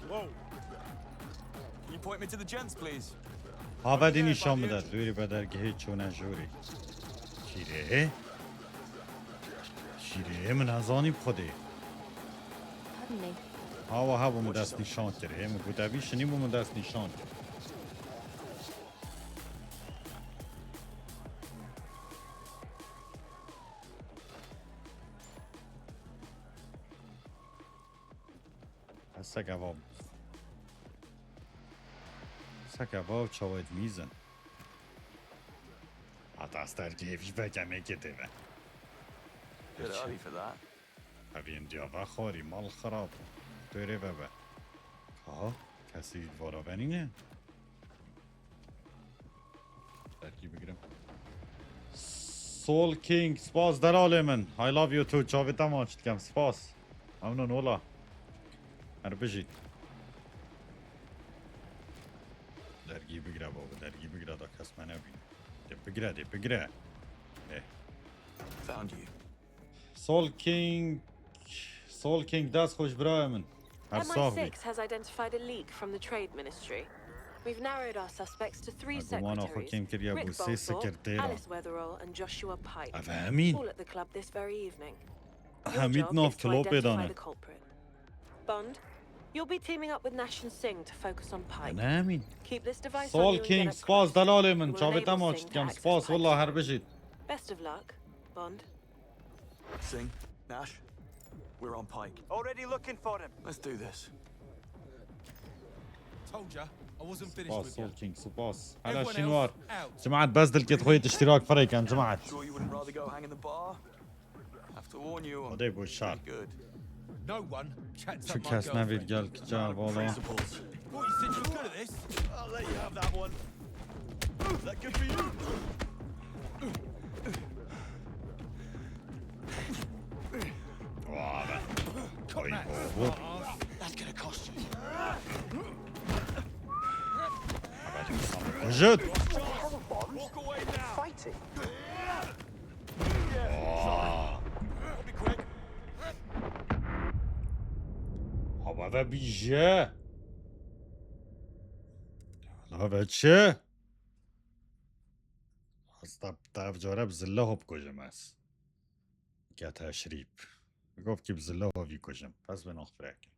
Whoa. Can you point me to the gents, please? Havadî nîşan bide, dûrî be dergehê çûne jûrî. Kîrê? Kîrê, min nezanî bi Xwedê. Pardon me. Hawa hebû min dest nîşan kir. Hê min gotebî şinî bû min dest nîşan kir. Seke va. Seke va çawê dimîzin. Hata sterkê vî veke meke tê ve. Bit early for that. Evîn diya vexwarî, mal xirab. Têrê vebe. Aha, kesî vara venîne. Dergî bigirim. Soul King, spas delalê min. I love you too. Çavê te maç dikem. Spas. Memnun ola. Her bijît. Dergî bigire baba, dergî bigire da kes me nebîne. De bigire, de bigire. Eh. Found you. Soul King, Soul King, dest xweş birayê min. Her sax bî. M I six has identified a leak from the Trade Ministry. We've narrowed our suspects to three Ha, gumana xwe secretaries, kêm kiriye bû Rick sê Belthorpe, sekreterî. Alice Weatherall and Joshua Pike. Ev hemîn. All at the club this very evening. Your Hemî job nav is to kilopê identify dane. The culprit. Bond, you'll be teaming up with Nash and Singh to focus on Pike. Ne hemîn. Keep this device on Soul you and King, get up spas close. delalê min. It will Çavê te enable maç Singh to dikem. access Spas, Pike's wallah, her phone. bijît. Best of luck, Bond. Singh, Nash, we're on Pike. Already looking for him. Let's do this. Told ya, I wasn't finished Spas, with Soul you. King, spas. Hala Everyone şîn war. else out. Cemaat, bes dilkê xwe yê tiştîrak firêken, cemaat. Sure you wouldn't rather go hang in the bar? Have to warn you, I'm Hadi bu şar. pretty good. No one chats Şu up my kes nevîr girlfriend. gel kiça valla. Principles. Thought you said you were good at this. I'll let you have that one. That could be you. Vay be. Cut Oy, that. bu. That's gonna cost you. Jit. Walk away now. Fighting. I'll be quick. Hava ve bije. Hava ve çi? Hasta tev cara bi zilla hop kujim ez. Ke teşrîp. Gof ki bi zilla hovî kujim. Pes ben axfirek.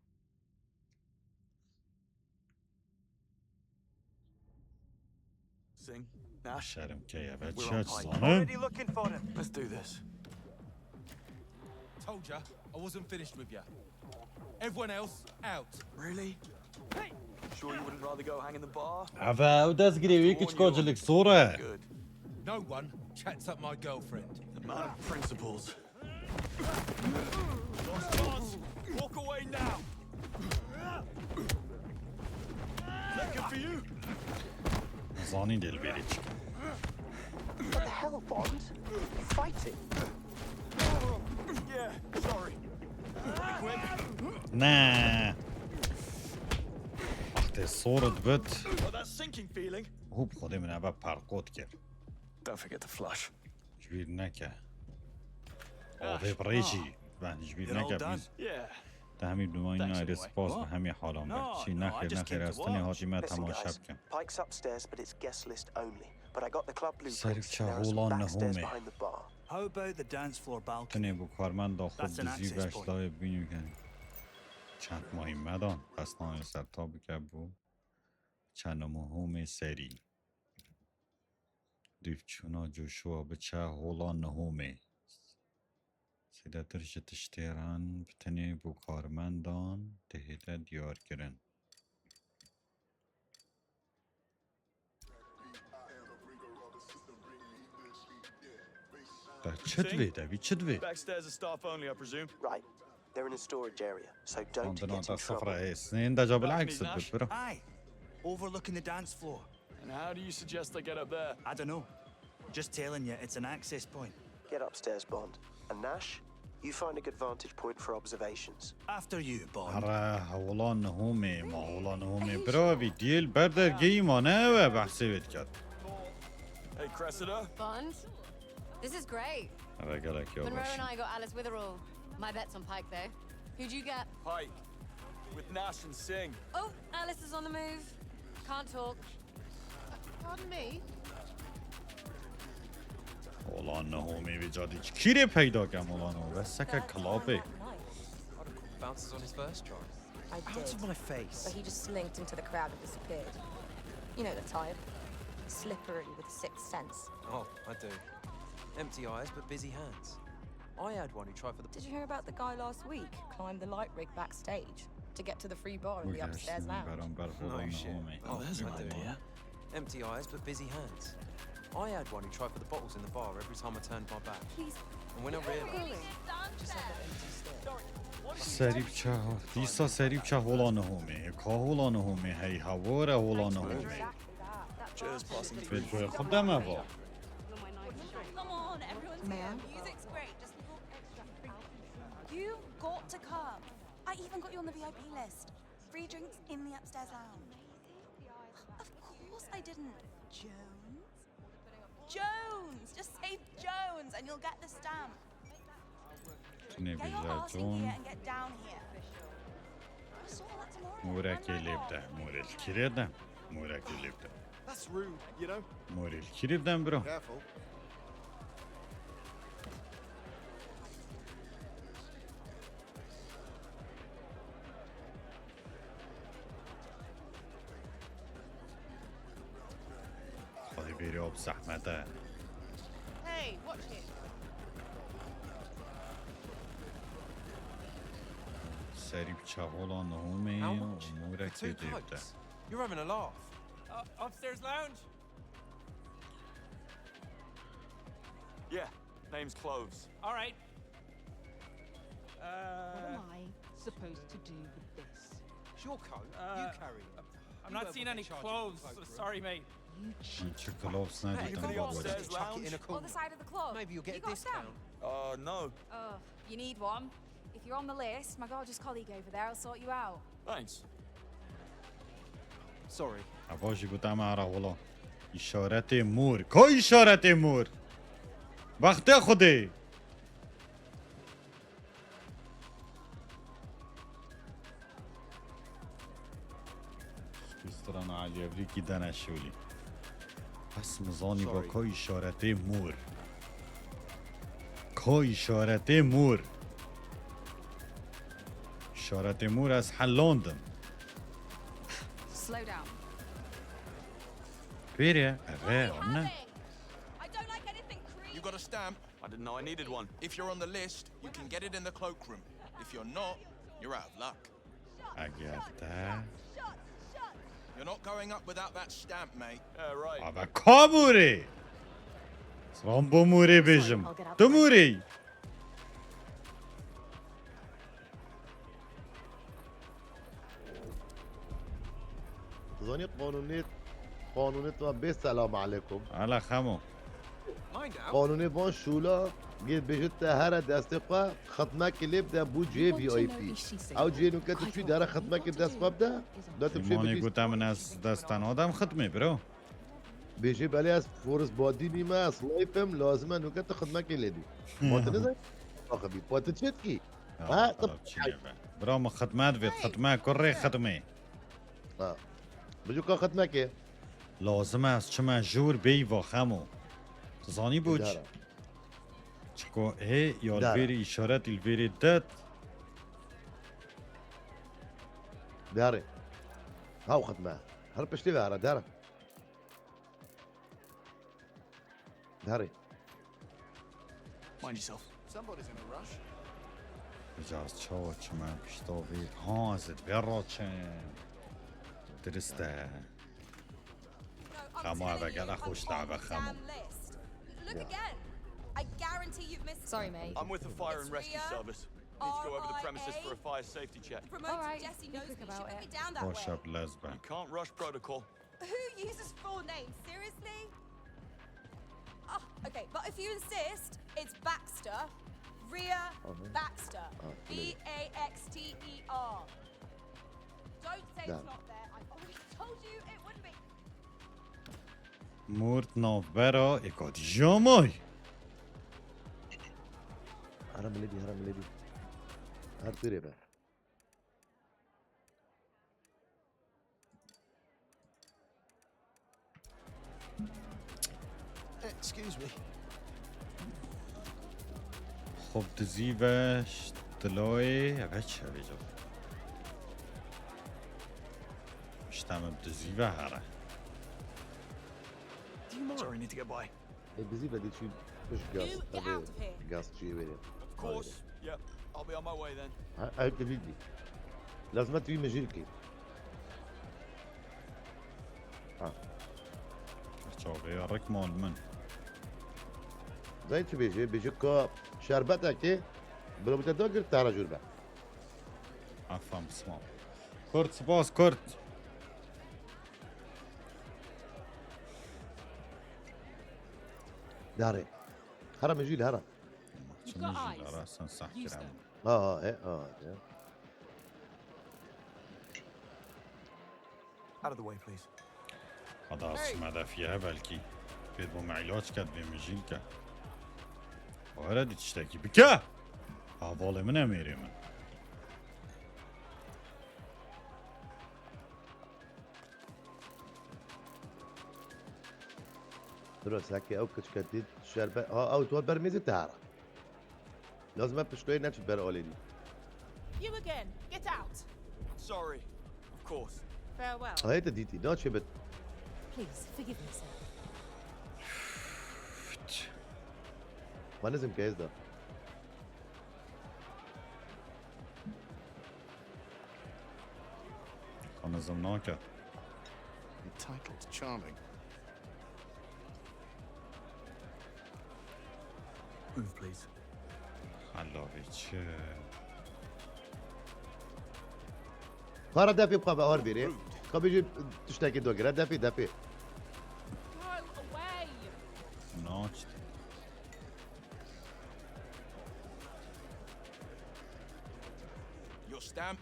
Singh, Nash, Şerim keye ve We're çi on aç Pike. zanim. Already looking for him. Let's do this. Told ya, I wasn't finished with you. Everyone else out. Really? Sure you wouldn't rather go hang in the bar? Eve ew dest girê wê kiçka cilik sor e. Good. No one chats up my girlfriend. The man of principles. Lost cause. Walk away now. Is that good for you? Zanîn dê li bêrê çi. What the hell, Bond? Fighting? Yeah, sorry. Ne. Wextê sor dibit. Oh, that sinking feeling. Hûp xwedê min eve perqot kir. Don't forget to flush. Ji bîr neke. Avê bi rêjî. Ben ji bîr It all neke. done? Biz Yeah. Te hemî bi Thanks nayê anyway. Spas bi hemî halan be. No, Çî no, I nexêr just came nexêr to ez tenê watch. hatî me Listen, temaşe guys, bikim. Pike's upstairs, but it's guest list only. But I got the club blueprints. Serçe There are some holan back stairs nehome. Behind the bar. How about the dance floor balcony? Tenê bi karmenda xwe That's an dizî access beş point. dayê bînî bikin. Çend mayî me dan. Pesnayê ser ta bike bû. Çend nehomê serî. Dûvçûna Joshua biçe hola nehomê. Zêdetir ji tiştê re bi tenê bo karmendan dihête diyarkirin. Te çi divê, te vî çi divê? Back stairs are staff only, I presume. Right. They're in a storage area, so don't Xwendina get te in sifre trouble. hê. Sinên de ca bil'eks bit, bro. Aye, overlooking the dance floor. And how do you suggest I get up there? I don't know. Just telling you, it's an access point. Get upstairs, Bond. And Nash, you find a good vantage point for observations. After you, Bond. Here, hewlan nehomê, ma hewlan nehomê. Bira vî diyê li ber dergehî ma ne ew e behsê wê diket. Hey, Cressida. Bond? This is great. Eve gelek ya Monroe baş. And I got Alice Witherall. My bet's on Pike, though. Who'd you get? Pike. With Nash and Singh. Oh, Alice is on the move. Can't talk. Pardon me? Hewlan nehomê vê cadî kîrê peyda kem hewlan o. Ve seke kilapê. Bounces on his first try. I Out did, of my face. But he just slinked into the crowd and disappeared. You know the type. Slippery with a sixth sense. Oh, I do. Empty eyes, but busy hands. I had one who tried for the. Did you hear about the guy last week? Climbed the light rig backstage to get to the free bar in the upstairs lounge. Beramber No hewlan shit. nehomê. Oh, There's an I do. Idea. Empty eyes, but busy hands. I had one who tried for the bottles in the bar every time I turned my back. Please. And when I realised, Just have that empty stare. Serî biçe ho-, dîsa serî biçe hola nehomê. Ka hola nehomê hey hawar e hola nehomê. Cheers, boss. Vê goya xwe deme va. Come on, everyone's here. Music's great. Just you got to come. I even got you on the V I P list. Free drinks in the upstairs lounge. Of course I didn't. Jones? Jones! Just say Jones and you'll get the stamp. Tunê Get your bêje ass in John. Gear and get down here. We'll sort all that tomorrow. Morekê Run lê like bide. Morê li kirê de. Morê li kirê bide. That's rude, you know? Morê li kirê bide bro. Careful. Xwedê bêrî ew bi zehmet e. Hey, watch it. Serî biçe hola nehomê How û much? morekê Two lê bide. cokes? You're having a laugh. Uh, upstairs lounge? Yeah, name's Cloves. All right. What Uh, am I supposed to do with this? It's your coat. Uh, You carry it. I'm You not weren't seeing the any charge of clothes. the cloakroom. Sorry, mate. You Min cheat. çi gloves Better nedîtim go bavê. upstairs, chuck it in a Lounge? Or corner. the side of the club. Maybe you'll get You a got discount. Stamp. Uh, no. Oh, you need one? If you're on the list, my gorgeous colleague over there will sort you out. Thanks. Sorry. Eva jî gote me ara hola. Îşaretê mor. Ka îşaretê mor? Wextê Xwedê. Strana Elî Evrîkî dene şolî. Bes min zanî ba Sorry. ka îşaretê mor. Ka îşaretê mor. Îşaretê mor ez helondim. Slow down. Pêrê, eve, ne? I don't like anything creepy. You got a stamp? I didn't know I needed one. If you're on the list, you can get it in the cloakroom. If you're not, you're out of luck. Eger te. Shut, shut. You're not going up without that stamp, mate. Yeah, right. Ava ka mûrê? Rambo mûrê bêjim. Tu mûrê. Zanî qanûnê, qanûnê tu bê selam aleykum. Ala xemo. Mind out. Qanûnê van şûla gê bêjit te here destê xwe xidmekê lê bide bû cihê V I P. Ew cihê nûke tu çû dere xidmekê dest xwe bide. Da tu bişê Îmanê bidî. gote min ez desta nadem xidmê bro. Bêjê belê ez Forrest Badî nîme, ez layf im, lazim e nûke tu xidmekê lê bî. Ma tu nizanî axibî, pa tu çi dikî? Ya, Ha, xirab çînê be. Bro min xidmet vê, xidme, kurê xidmê. Ha. Bijuka xidmekê. Lazim e ez çime jûr bêyî va xemo. Tu zanî bo çi? Dara. Çiko hê ya li Dara. vêrê îşaret î li vêrê det. Dare. Haw xidme. Her piştê ve here dare. Dare. Mind yourself. Somebody's in a rush. Îca ez çawa çime pişta vê. Ha ez ê divê raçim. Dirist e. No, I'm Come on, telling I gotta you, I'm push that on the back, come on. damn list. Look Yeah. Again. I guarantee you've missed. Sorry, mate. I'm with the fire and It's rescue Ria. service. Need to go over the premises for a R I A. fire safety check. Promoted All right, Jesse be knows quick me. about She put it. me down that Boş way. yap lez be. You can't rush protocol. Who uses full names? Seriously? Oh, okay, but if you insist, it's Baxter. Ria Baxter. Oh, B A X T E R. Don't say it's not there. I've already told you it wouldn't be. Mort navbera êkadî jamay. Here milê bî, here milê bî. Her tu rê be. Excuse me. Xwe dizî ve diloyê eve çi vêca. İşte min dizî ve here. Sorry, need to get by. E, bizi ve de çi piş gaz. You get Tabii out of here. gaz çiye verin. Of course. Yep. I'll be on my way then. Ha, ev de bildi. Lazım et bir mecil ki. Ha. Hiç Çavê ya rikman min. Zey çi bêjî? Bêjî ku şerbetekê bi te dagir te re jûr be. Efam smal. Kurt, spas Kurt. Darê. Hera min jî li hera. Çi min jî li hera sen seh kirem. Ha ha he ha he. Out of the way, please. Hada sime defiye he belkî. Pêt bo me îlaç ket bê min jî ke. Were di tiştekî bike. Hevalê min em êrê min. Diro sekê ew kiçke dît şerbe ha ew tuwa bermêzî te hera. Lazim e piştoyê neçî ber alênî. You again. Get out. Sorry. Of course. Farewell. Hayê te dîtî naçê bit. Please, forgive me, sir. Xwe nizim ke hêz da. Xwe nizim nake. Entitled charming. Move, please. Hela vê çi? Para defê bixwe ve har bêrê. Ka bêjî tiştekê dogire defê defê. Go away. Naçt. Your stamp.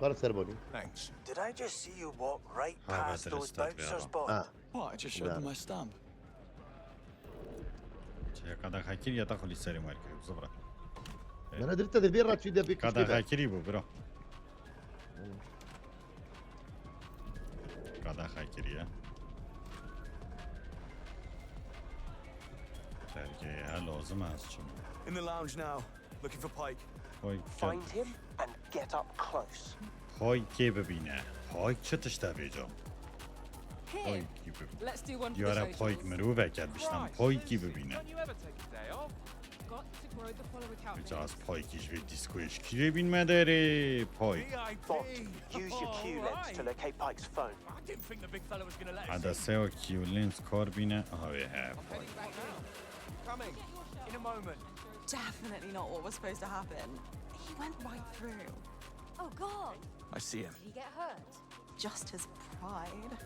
Kar ser bonî. Thanks. Did I just see you walk right Have a past those taste of bouncers, the boy? Ah. What? I just showed Yeah. them my stamp. Çe qedexe kiriye ta xulî serê me kiriye zobra. Bana dirite de bir raçî de bir Qedexe kirî bû bro. Qedexe kiriye. Sergey he lazim ez çim. In the lounge now, looking for Pike. Pike. Find him and get up close. Pike'ê bibîne. Pike çi tişt e vêca? Here. Pike'î bibîne. Let's do one for the Diyare socials. Pike mirov e ke diştan Pike'î bibîne. Don't you ever take a day off? Got to grow the follower count. Vêca ez Pike'î ji vê diskoyê ji kî jê bînme derê Pike. Bond, use your Q lens to locate Pike's phone. I didn't think the big fella was gonna let us Hada in. sewa Q lens kar bîne. Aha vê he Pike. Coming. In a moment. Definitely not what was supposed to happen. He went right through. Oh God. I see him. Did he get hurt? Just his pride.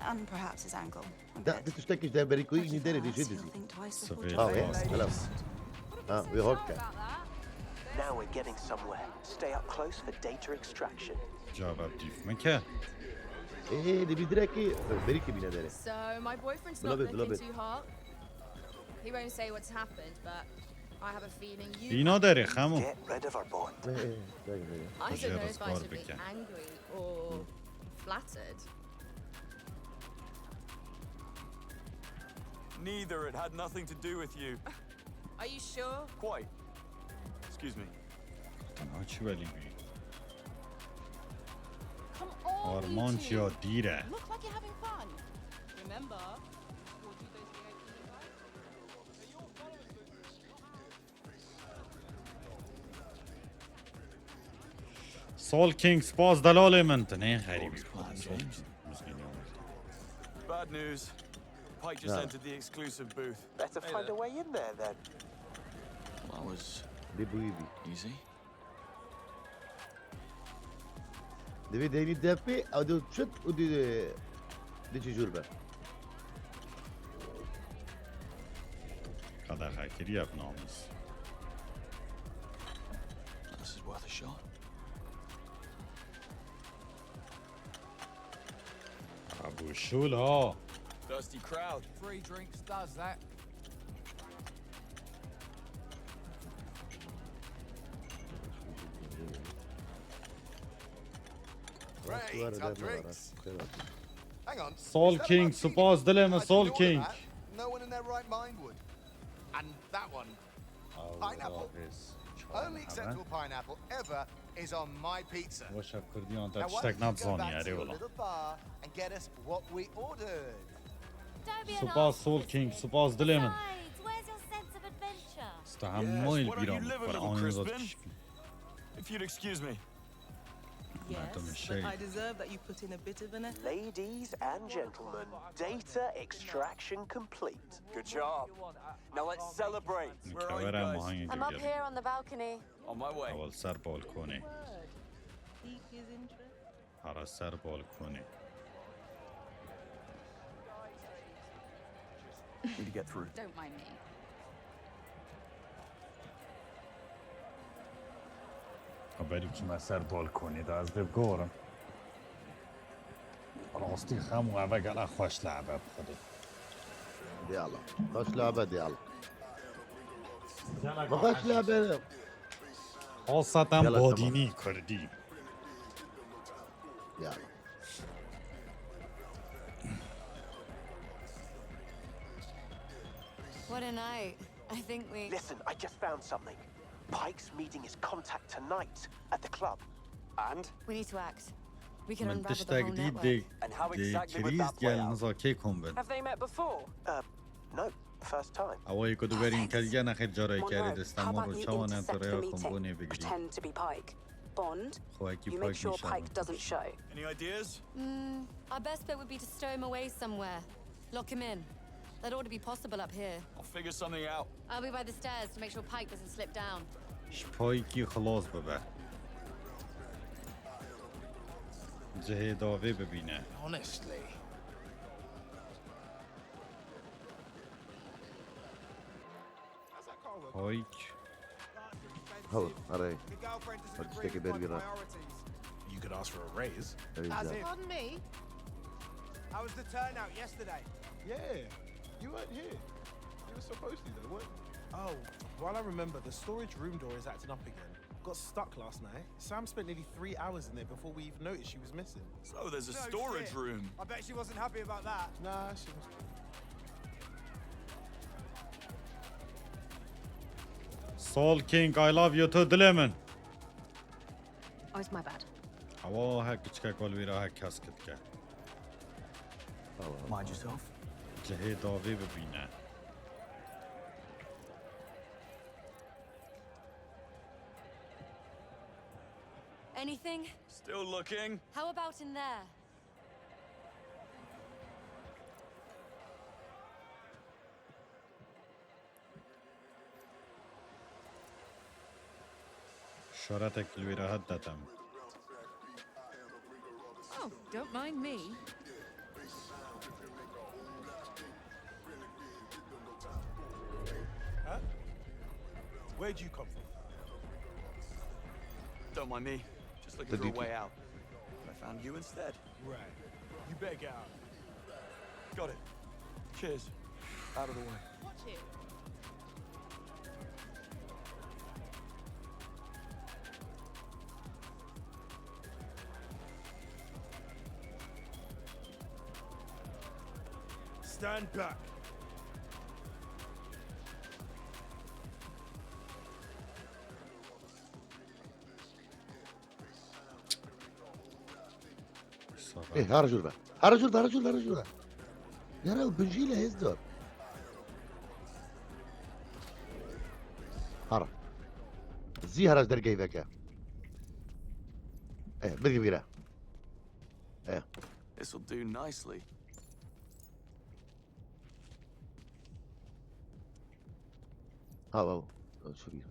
And perhaps his ankle. A Da bit. di tiştekî ji devberî ku But he yînî derê dî fast, jê he'll dizî. think twice Severe before Ha jumping we fast. over. helal. Ha we hot ke. Now we're getting somewhere. Stay up close for data extraction. Cevap dîf me ke. Ê ê di bî direkî berî ki bîne derê. So my boyfriend's Bila not bit, bila looking bit. too hot. He won't say what's happened, but I have a feeling you. Dîna derê xemo. Get rid of her, Bond. Ê ê. Ê ê. I Hocaya don't know if I rizgar should be bike. Angry or flattered. Neither. It had nothing to do with you. Are you sure? Quite. Excuse me. Tena çi welî bî. Come on, you Armanc ya two. dîre. Look like you're having fun. Remember, we'll do those V I P invites. Soul King, spas delalê min. Tu ne xerîbî. Bad news. Pike just No. entered the exclusive booth. Better find a way in there then. That was Dê bûyî bî. easy. Divê deynî def bê, ew dê çit û dê dê çi jûr be. Qedexe kiriye bi namûs. This is worth a shot. Abû şûl ha. Thirsty crowd. Free drinks does that. Right, got drinks. Hang on. Soul King, spas dilê min Soul King. No one in their right mind would. And that one. Pineapple. Only acceptable pineapple ever is on my pizza. Weş ev Kurdiyan te Now, why tiştek don't you go nabzanî back to erê your wala. Little bar and get us what we ordered. Don't be an Spas Soul arsehole, King, Sid. spas dilê min. Besides, where's your sense of adventure? Sta hemû Yes, il why don't bîra you min live a kir little, anî zat Crispin? kişkin. If you'd excuse me. Yes, but I deserve that you put in a bit of an effort. Ladies and gentlemen, data extraction complete. Good job. Now let's celebrate. Where are you guys? I'm up here on the balcony. On my way. Ewil ser balkonê. Pique his interest. Hara ser balkonê. Need to get through. Don't mind me. Berî çime ser balkonê de ez dê bigorim. Rastî xem û eve gele xweş lebe bi xwedê. Diyala. Xweş lebe diyala. Xweş lebe. Xaseten Gele badînî kurdî. Diyala. What a night. I think we. Listen, I just found something. Pike's meeting his contact tonight at the club. And? We need to act. We can Min unravel the whole tiştek dî network. dê And how dê exactly would kirîz that play gel out? niza kê kom bin. Have they met before? Uh, no, first time. Awayê ku diberîn kelge nexêr carayê Monroe, kerî di how Stenbolê about you çawa ne tu intercept the rêya meeting? kombûnê bigirî. Pretend to be Pike. Bond, Xwekî you make Pike sure nîşan Pike bide. Doesn't show. Any ideas? Mm, our best bet would be to stow him away somewhere. Lock him in. That ought to be possible up here. I'll figure something out. I'll be by the stairs to make sure Pike doesn't slip down. Ji Pikeî xilas bibe. Cihê davê bibîne. Honestly. Pike. Hava, arayı. Bak işte ki belli lan. You could ask for a raise. Öyle güzel. Pardon me? How was the turnout yesterday? Yeah, you weren't here. You were supposed to, though, weren't you? Oh, while I remember, the storage room door is acting up again. Got stuck last night. Sam spent nearly three hours in there before we even noticed she was missing. So there's a No storage shit. Room. I bet she wasn't happy about that. Nah, she was. Sol King, I love you too, dilê min. Oh, it's my bad. Ewa her kiçikek wal wîra her kes kitke. Mind yourself. Cihê davê bibîne. Anything? Still looking. How about in there? Şaretek li wî rehet detem. Oh, don't mind me. Huh? Where'd you come from? Don't mind me. Just looking for a way out. But I found you instead. Right. You better get out. Got it. Cheers. Out of the way. Watch it. Stand back. Eh, her jur be. Her jur be, her jur be, her jur be. Yara, binjî le hêz dor. Hara. Zî hera ji dergehî veke. Eh, bidî bîre. Eh. This'll do nicely. Ha, wow. Çok iyi.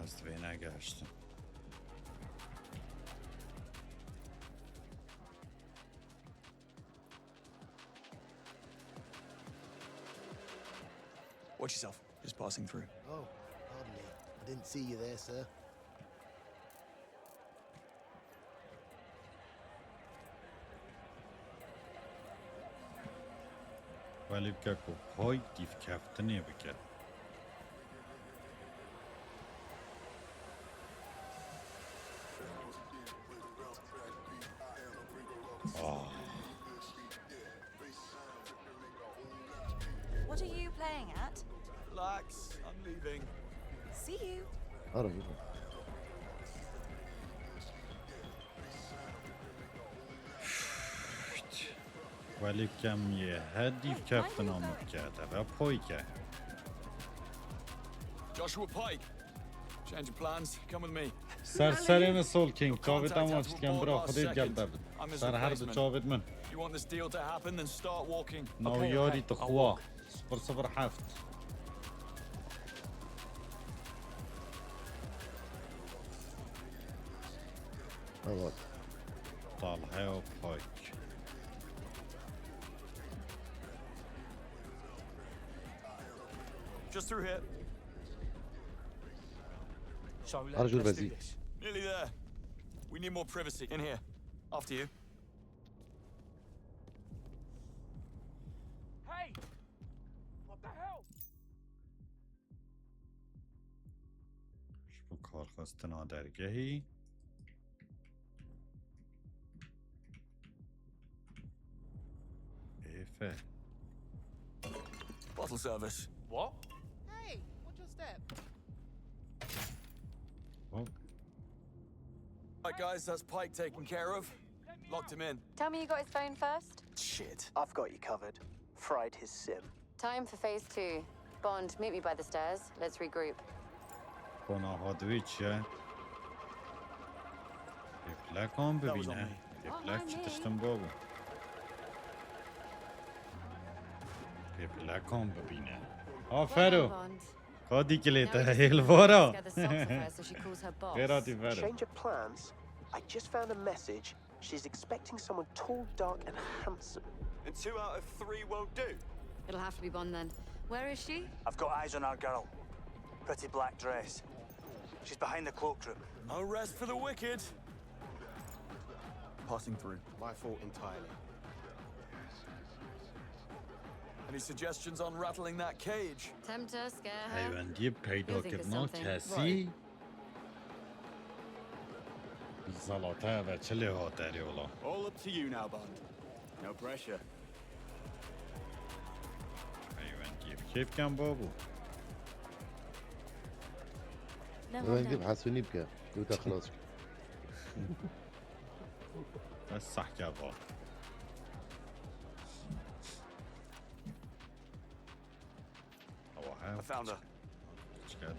Ez divê negehiştim. Watch yourself. Just passing through. Oh, pardon me. I didn't see you there, sir. Welê bike ku pay dîvkeftinê bike. Ah. What are you playing at? Relax. I'm Leaving. See you. Ara yürü. Welcome ye. He dîv keftina min dike. Te ve poy ke. Joshua Pike. Change of plans. Come with me. Ser serê min Soul King. Çavê te maç dikem bira. Xwedê gel te bit. Ser her du çavêt min. You want this deal to happen, then start walking. Nav yarî tu xwa. Sifir sifir heft. Evet. Talha Pike. Just through here. Arjur Bezî. Nearly there. We need more privacy. In here. After you. Hey! What the hell? Ji bo karxistina dergehî. Êfe. Bottle service. What? Hey, watch your step. Hop. Right, guys, that's Pike taken care of. Locked him in. Tell me you got his phone first. Shit. I've got you covered. Fried his sim. Time for phase two. Bond, meet me by the stairs. Let's regroup. Kona Hodwî çi ye? Pêplekan bibîne. Pêplek çi tiştin babo. Pêplekan bibîne. Afero. Bond. Ka dîkilê te Now we hêl just vara. Get the socks off her so she calls her boss. Xêratî Fero. Change of plans. I just found a message. She's expecting someone tall, dark, and handsome. And two out of three won't do. It'll have to be Bond then. Where is she? I've got eyes on our girl. Pretty black dress. She's behind the cloakroom. No rest for the wicked. Passing through. My fault entirely. Any suggestions on rattling that cage? Tempt her, scare her. Peywendiyê You'll think of peydakirina something. kesî. Zelate ve çi lê hat erê ola. All up to you now, Bond. No pressure. Peywendiyê bi kêf ken babo. Hemen gidip Hasunî bike. Ewta xelas. Bes sahke va. Awa he. I found her. Çıkar.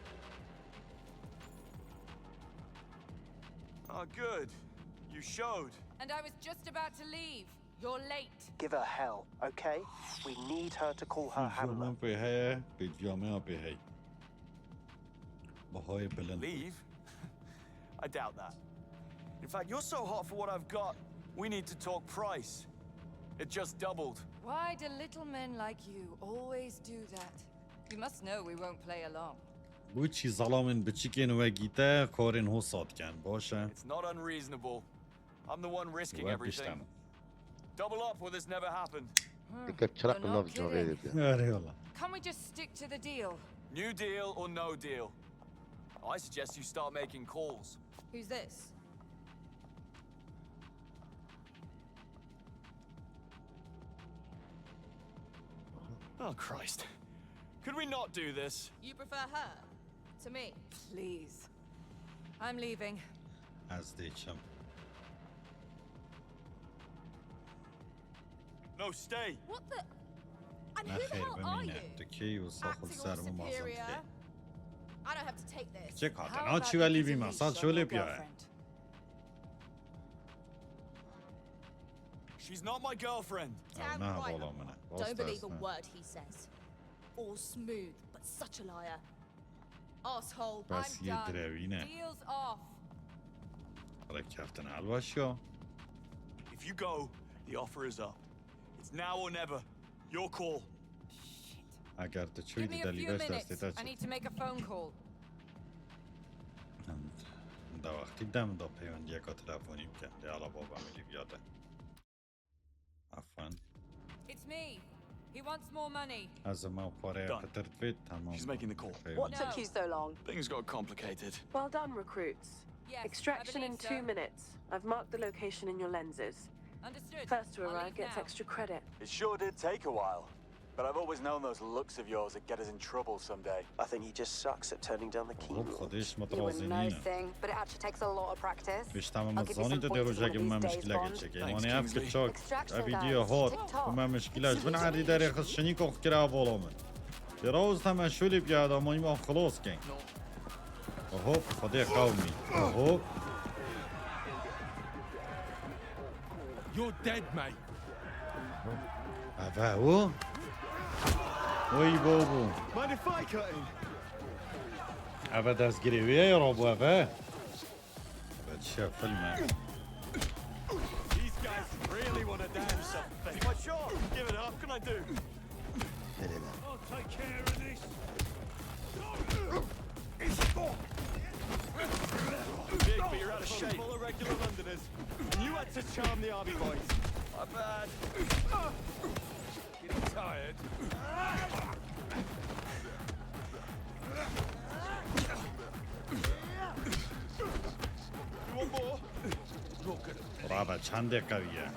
Ah, good. You showed. And I was just about to leave. You're late. Give her hell, okay? We need her to call her handler. Pêciyame pê heye, pêciyame pê hey. Bahayê bilind. Leave? I doubt that. In fact, you're so hot for what I've got, we need to talk price. It just doubled. Why do little men like you always do that? You must know we won't play along. Bu çî zalamên biçikên wegî te karên ho sat ken, baş e. It's not unreasonable. I'm the one risking We everything. piştem. Double up or this never happened. Dikkat çırak You're nav not cavê kidding. dedi. Nereye ola? Can't we just stick to the deal? New deal or no deal? I suggest you start making calls. Who's this? Oh, Christ. Could we not do this? You prefer her to me? Please. I'm leaving. Ez dê çim. No, stay. What the? And who Ne the xêr hell are bimîne. You? Tu kê wisa xwe Acting ser all min mazin superior. dike. I don't have to take this. Çek hatana How about çi you welî give bî me masa some çi of your welê piyaye. Girlfriend? She's not my girlfriend. Ew Damn ne right hevala not. min e. Don't Rast believe ez a ne. Word he says. All smooth, but such a liar. Asshole, Bes I'm yê done. Direwî ne. Deal's off. Rêkeftin helweşiya. If you go, the offer is up. It's now or never. Your call. Shit. Eger tu çûyî Give di me a few delîveş destê minutes. Te I çi. Need to make a phone call. Em, da wextî dem da peywendiyeka telefonî bikin. Lê ala baba min lî biyate. Afan. It's me. He wants more money. Ez ema paraya Done. pitir divêt, tamam. She's making the call. Peyvend. What took you so long? Things got complicated. Well done, recruits. Yes, Extraction I in believe two so. Minutes. I've marked the location in your lenses. Understood. First to I'll arrive leave gets now. Extra credit. It sure did take a while. But I've always known those looks of yours would get us in trouble someday. I think he just sucks at turning down the key. Hop, rule. Xwedê ji me You wouldn't know, razî nîne. Singh, but it actually takes a lot of practice. Pişta me I'll me give you zanî some te dê pointers one rojekê of min me these days, mişkîlek Bond. çêke. Thanks, Wan ev Kingsley. tu çak. Extraction Ev vîdyo guys, hot. TikTok. Ku me mişkîle ji bin erdî derê xist şinîko xwe kira vola min. Dê rawz te me şûlî biyada ma îma xilos kin. Hop, Xwedê qewmî. Hop. You're dead, mate. Eve o. Oy bobo. Mind if I cut in? Eve destgirê wê ye, robû eve. Eve çi film e? These guys really want to damn something. Why, sure, give it up. What can I do? I'll take care of this. Big, but you're out of shape. Full of regular Londoners. And you had to charm the army boys. My bad. Getting tired. You want more? You're good at Rabe çendê qewî ye.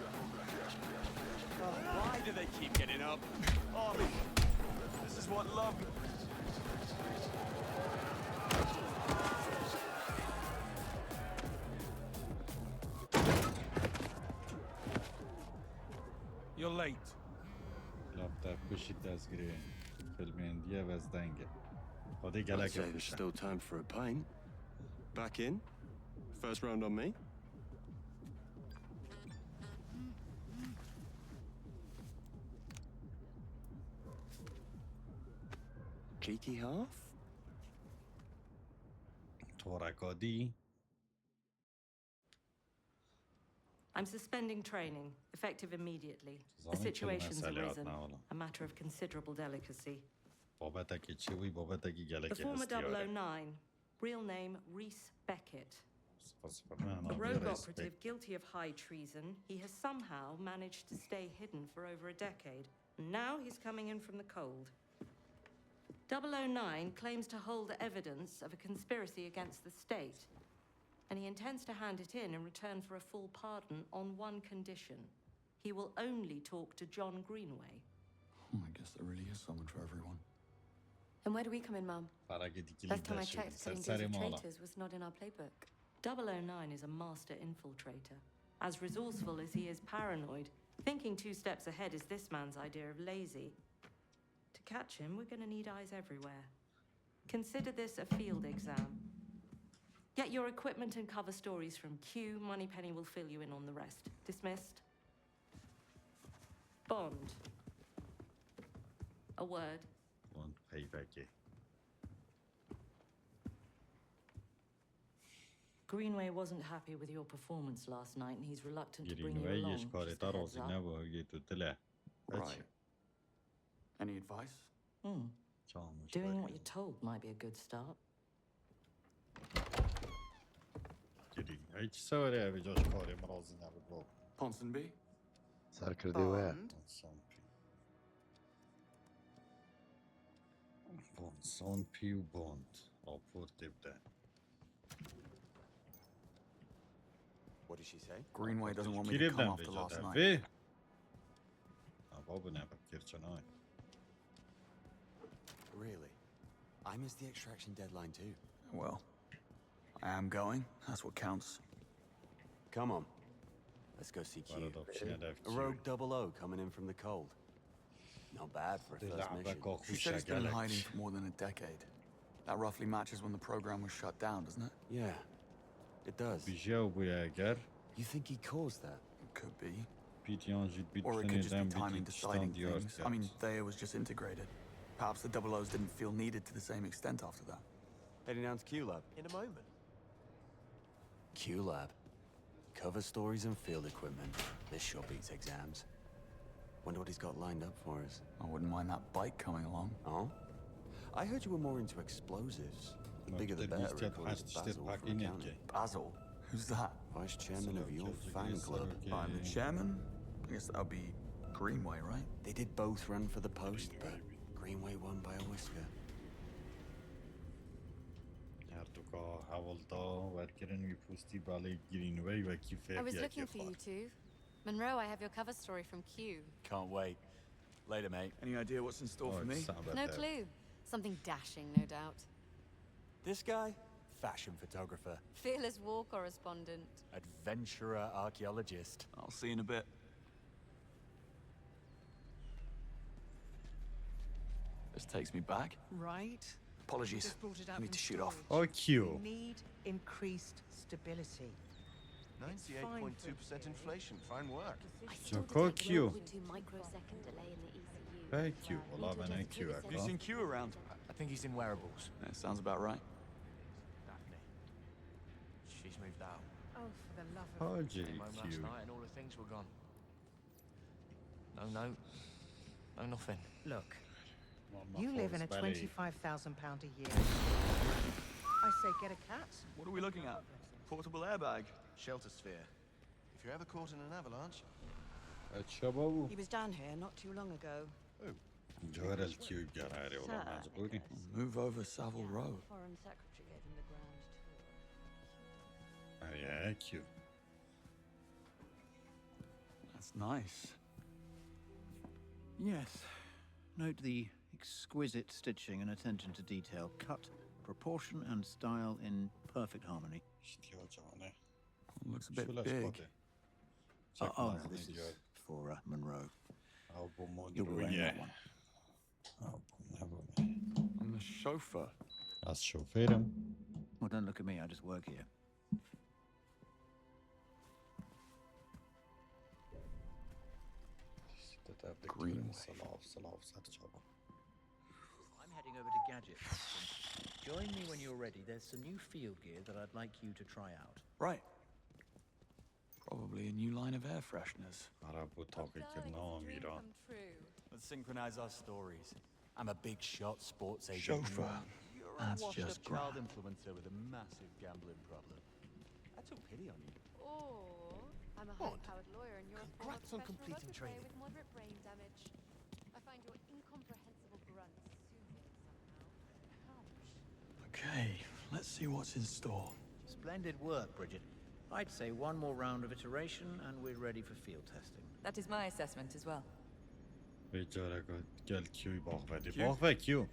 Why do they keep getting up? Army. This is what love. You're late. Laf te kuşî destgirê. Filmên diye vezdenge. Xwedê I'd gelek say there's yapmışlar. Still time for a pint. Back in. First round on me. Cheeky half. Toreka dî. I'm suspending training, effective immediately. The Zanî çi situation's mesele arisen, hatine hala. a matter of considerable delicacy. Babetekî çi wî, babetekî The gelekî former hestiyar e. double oh nine, real name Reese Beckett. Spas, spas, ne, A ne, rogue ne, operative respect. Guilty of high treason, he has somehow managed to stay hidden for over a decade. And now he's coming in from the cold. Double oh nine claims to hold evidence of a conspiracy against the state, and he intends to hand it in in return for a full pardon on one condition. He will only talk to John Greenway. Oh, I guess there really is someone for everyone. And where do we come in, Mum? Parakê dikilî Last time I deşê checked, ser telling serê deals of mala. traitors was not in our playbook. Double oh nine is a master infiltrator, as resourceful as he is paranoid. Thinking two steps ahead is this man's idea of lazy. To catch him, we're going to need eyes everywhere. Consider this a field exam. Get your equipment and cover stories from Q. Moneypenny will fill you in on the rest. Dismissed. Bond. A word. Wan peyvekê. Greenway wasn't happy with your performance last night, and he's reluctant to bring you Greenway along. ji karê Just te a heads razî up. nebû, hewgê tu dile. Right. Any advice? Hmm. Çalmış Doing what belli. You're told might be a good start. Greenway çi sewerê ev ca ji karê min razî nebû. Ponsonby? Serkirdê we ye. Son pi. Bond, son pi û Bond. Rapor tê bide. What did she say? Greenway doesn't want me Kîrê to come dem after vêca last de night. vê. Ava bu ne bak kirçanay. Really? I missed the extraction deadline too. Well, I am going. That's what counts. Come on. Let's go see Q. Paradoks ne dev A rogue double O coming in from the cold. Not bad for a first mission. She said he's been in hiding for more than a decade. That roughly matches when the program was shut down, doesn't it? Yeah, it does. Bijya bûye eger. You think he caused that? Could be. Pît yan jî bît Or it could tenê just be dem timing bît tiştan deciding diyar things. I mean, ket. Thayer was just integrated. Perhaps the double O's didn't feel needed to the same extent after that. Heading down to Q Lab in a moment. Q Lab. Cover stories and field equipment. This sure beats exams. Wonder what he's got lined up for us. I wouldn't mind that bike coming along. Oh? I heard you were more into explosives. The bigger the better, according to Basil from accounting. Basil? Who's that? Vice chairman of your fan club. I'm the chairman? I guess that'll be Greenway, right? They did both run for the post, but Greenway won by a whisker. Her du ka hewlda werkirin wî postî balê Greenway wekî fêr I was yekê looking for xwar. You two. Monroe, I have your cover story from Q. Can't wait. Later, mate. Any idea what's in store for Oy, me? sağ ol. No Be. Clue. Something dashing, no doubt. This guy? Fashion photographer. Fearless war correspondent. Adventurer archaeologist. I'll see you in a bit. This takes me back. Right. Apologies. Just brought it up I need in to shoot off. storage. O Q. We need increased stability. Ninety-eight point two percent inflation. Fine work. I Çok still detect korkuyor. one point two microsecond delay in the E C U. Peki, valla ben E Q Have you yapıyorum. seen Q around? I think he's in wearables. That sounds about right. Daphne. She's moved out. Oh, for the love of Hacı Came home last Q. Night and all the things were gone. No note. No nothing. Look, Mama you live in a Fox Valley. twenty-five thousand pound a year. I say get a cat. What are we looking at? Portable airbag. Shelter sphere. If you're ever caught in an avalanche, Açaba bu. He was down here not too long ago. Cahil Q geldi olamaz bu. Move over Savile Row. Foreign Secretary gave him the grand tour. Ay, Q. That's nice. Yes. Note the exquisite stitching and attention to detail. Cut, proportion, and style in perfect harmony. İşte hocam ne? Looks a bit Şöyle big. spot'e. Oh, oh, no, Çakmaz this ne is diyor? For uh, Monroe. Al bu model You'll be wearing ya. That one. Al bu ne bu? I'm the chauffeur. Az şoförüm. Well, don't look at me. I just work here. İşte tabii Green ki wave. Slav, Slav, Sarçaba. I'm heading over to Gadget. Join me when you're ready. There's some new field gear that I'd like you to try out. Right. Probably a new line of air fresheners. Ara bu tabii ki namira. Let's synchronize our stories. I'm a big shot sports agent. Chauffeur. You're That's a washed just up child graft. Influencer with a massive gambling problem. I took pity on you. Or I'm a What? high-powered lawyer and you're a former Congrats on professional completing rugby player training. with moderate brain damage. I find your incomprehensible grunts soothing somehow. Ouch. Okay, let's see what's in store. Splendid work, Bridget. I'd say one more round of iteration and we're ready for field testing. That is my assessment as well. Ve cara gel Q'yu bak ve. Q? Bak ve Q.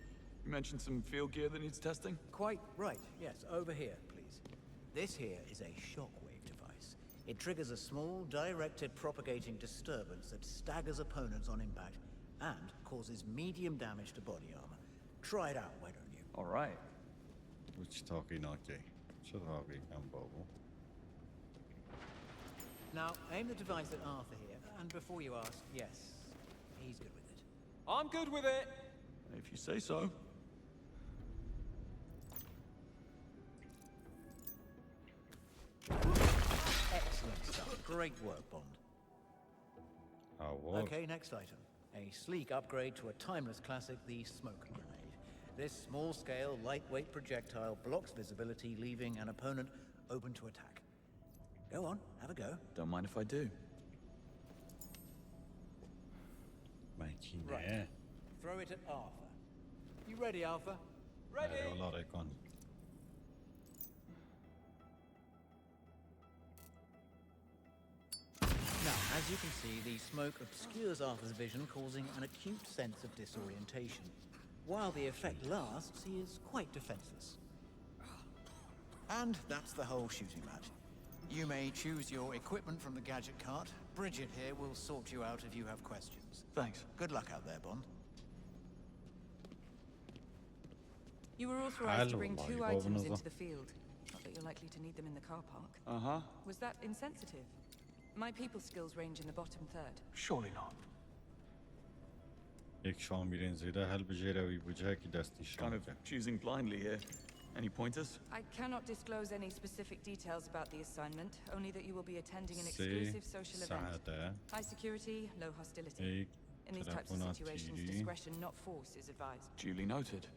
You mentioned some field gear that needs testing? Quite right, yes. Over here, please. This here is a shockwave device. It triggers a small, directed propagating disturbance that staggers opponents on impact and causes medium damage to body armor. Try it out, why don't you? All right. Bu çi takî nake? Çi takî em babu? Now, aim the device at Arthur here, and before you ask, yes, he's good with it. I'm good with it. If you say so. Excellent stuff. Great work, Bond. Ha, var. Okay, next item. A sleek upgrade to a timeless classic, the smoke grenade. This small scale, lightweight projectile blocks visibility, leaving an opponent open to attack. Go on, have a go. Don't mind if I do. Makine. Right. Throw it at Arthur. You ready, Arthur? Erê ola rekan. Now, as you can see, the smoke obscures Arthur's vision, causing an acute sense of disorientation. While the effect lasts, he is quite defenseless. And that's the whole shooting match. You may choose your equipment from the gadget cart. Bridget here will sort you out if you have questions. Thanks. Good luck out there, Bond. You were authorized to bring Hello, two my items governor. Into the field. Not that you're likely to need them in the car park. Uh huh. Was that insensitive? My people skills range in the bottom third. Surely not. Yek şamîrên zêde helbijêre wî bûcehekî destnîşan Kind of bike. Choosing blindly here. Any pointers? I cannot disclose any specific details about the assignment, only that you will be attending an Sê exclusive social event. Saete. High security, low hostility. Êk In these types of telefona situations, tîrî. Discretion, not force, is advised. Duly noted.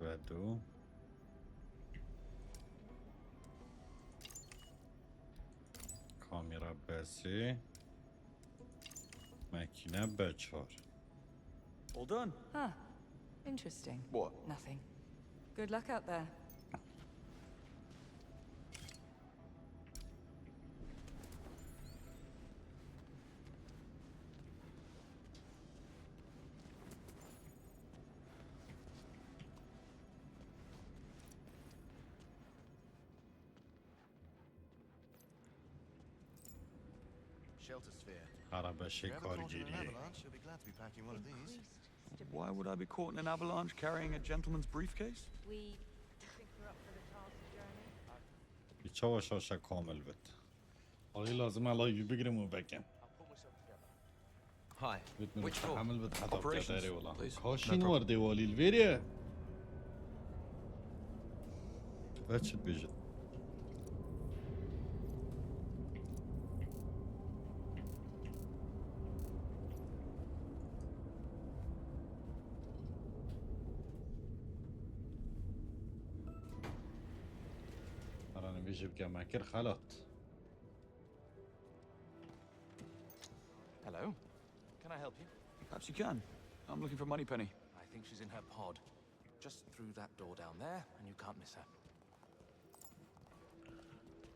Vedo. Kamera besê. Makine B çar. All done. Huh. Interesting. What? Nothing. Good luck out there. Shelter sphere. If Xerabeşê you're ever caught in an kargêriyê. Avalanche, you'll be glad to be packing one of these. Why would I be caught in an avalanche carrying a gentleman's briefcase? We think we're up for the task, Jeremy. Bi çawa şaşa kamil bit. Alî lazim e live bigrim û vekem. Hi. Bit min Which floor? Kamil bit heta Operations, bidere wala. Please. Kaşîn war dêwalî li vêrê. Ve çi dibêjit? Ara nivêjê bike me kir xelat. Hello. Can I help you? Perhaps you can. I'm looking for Moneypenny. I think she's in her pod. Just through that door down there, and you can't miss her.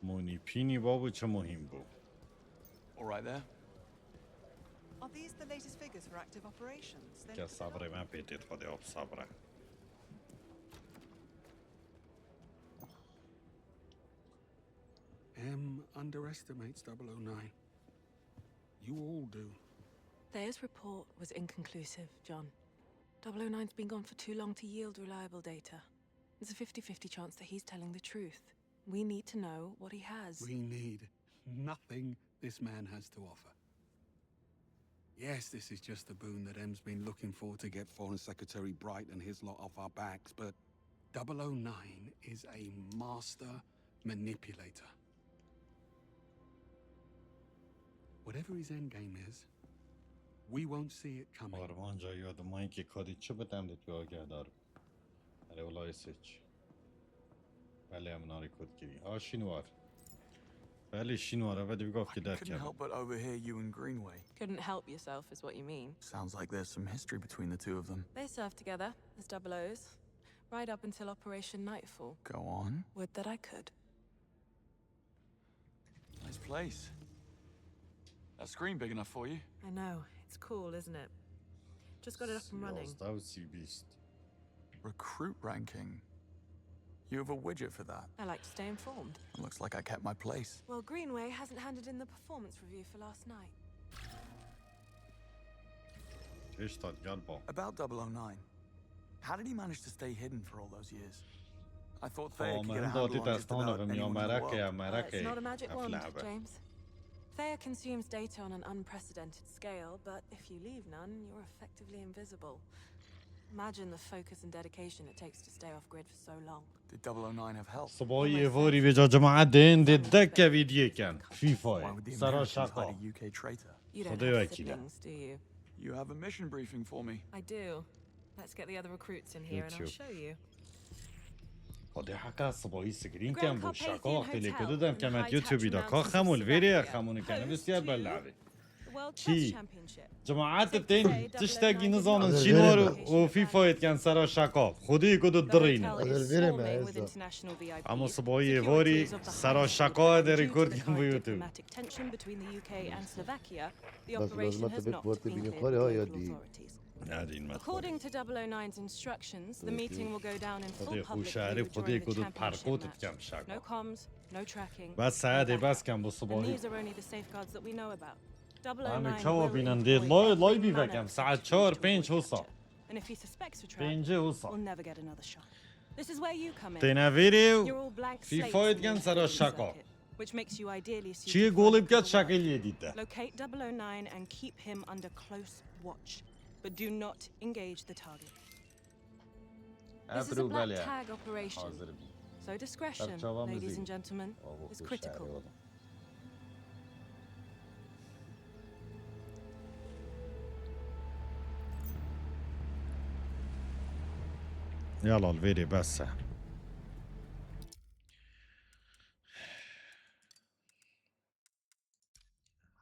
Moneypenny babû çi muhîm bû. All right there. Are these the latest figures for active operations? They Ke look a bit sabrê odd. me pê têt xwedê ap sabre. M underestimates double oh nine. You all do. Thayer's report was inconclusive, John. Double oh nine's been gone for too long to yield reliable data. There's a fifty fifty chance that he's telling the truth. We need to know what he has. We need nothing this man has to offer. Yes, this is just the boon that M's been looking for to get Foreign Secretary Bright and his lot off our backs, but double oh nine is a master manipulator. Whatever his endgame is, we won't see it coming. Armanca ya dimayînkê kadî çi bit em dê tu agehdar bin. Erê wela seç. Belê em narê kod kirî. A şînwar. Belê şînwar eve dê bigaf I ki couldn't derkeve. help but overhear you and Greenway. Couldn't help yourself, is what you mean. Sounds like there's some history between the two of them. They served together as double O's, right up until Operation Nightfall. Go on. Would that I could. Nice place. That screen big enough for you? I know. It's cool, isn't it? Just got it up and running. Yazda û sî bîst. Recruit ranking. You have a widget for that. I like to stay informed. Looks like I kept my place. Well, Greenway hasn't handed in the performance review for last night. Hêşta gel ba. About double oh nine. How did he manage to stay hidden for all those years? I thought Thayer could get a Tamam, handle dotî on just destana about vim ya anyone in the meraqê ya world. Uh, it's meraqê. not a magic wand, Eflave. James. Thayer consumes data on an unprecedented scale, but if you leave none, you're effectively invisible. Imagine the focus and dedication it takes to stay off grid for so long. Did double oh nine have help? Sibahî êvarî vêca cemaet dên dê deke vîdiyê ken. FIFA Why would the sera Americans şaka. Hide a U K traitor? You don't Xwedê have wekîle. Siblings, do you? You have a mission briefing for me. I do. Let's get the other recruits in here and I'll YouTube. Show you. Xwedê heka sibahî screen Ground ken bû Carpathian şaka wextê lê Hotel ku in didem kemet High YouTube Tatcham da ka Mountains xemû of li vêrê Slovakia. xemû li Host kenevisiyer to belavi. the World Ki Chess Championship. Cemaat Six tên day tiştekî double oh nine nizanin location şîn on war location. û FIFA yê diken sera şaka. Xwedê ku tu The dirîne. hotel is Hazır verin swarming mi? with international V I Ps. Ama sibahî Security êvarî is of the sera highest şaka order de due to rekord the ken bu current YouTube. Diplomatic tension between the U K and Slovakia, the Bas operation lazima has tebek not wartê been bînî cleared xwarê by ha ya local dî. Authorities. Nadîn me. According to double oh nine's instructions, the meeting will go down in full Xwedê public xweşarê view Xwedê during the ku tu championship parkot match. dikkem şaka. No comms, no tracking. Bes saetê bes kem bu And sibahî. These are only the safeguards that we know about. Double oh nine Em ê çawa will bînin employ dê lay lay every bî manner vekem to saet change çar the pênc boy's wisa. nature. And if he suspects a trap, Pêncê wisa. we'll never get another shot. This is where you come in. Têne vêrê You're û all blank FIFA slates in the diken sera engineering şaka. Circuit, which makes you ideally suited Çiyê for golê the bike work. şakil yê dîte. Locate double oh nine and keep him under close watch, but do not engage the target. Ev This is a black rûbelê tag operation, hazir bî. so discretion, Serçava ladies mizî. and gentlemen, Avo is xweşarê critical. wala. Yala li vêrê bes e.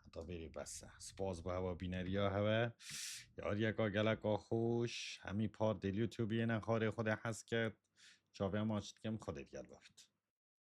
Heta vêrê bes e. Spas bo hewa bîneriya hewe. Yariyeka geleka xweş. Hemî par dê li YouTube yêne xwarê Xwedê hez ket. Çavê em aç dikim Xwedê digel bibit.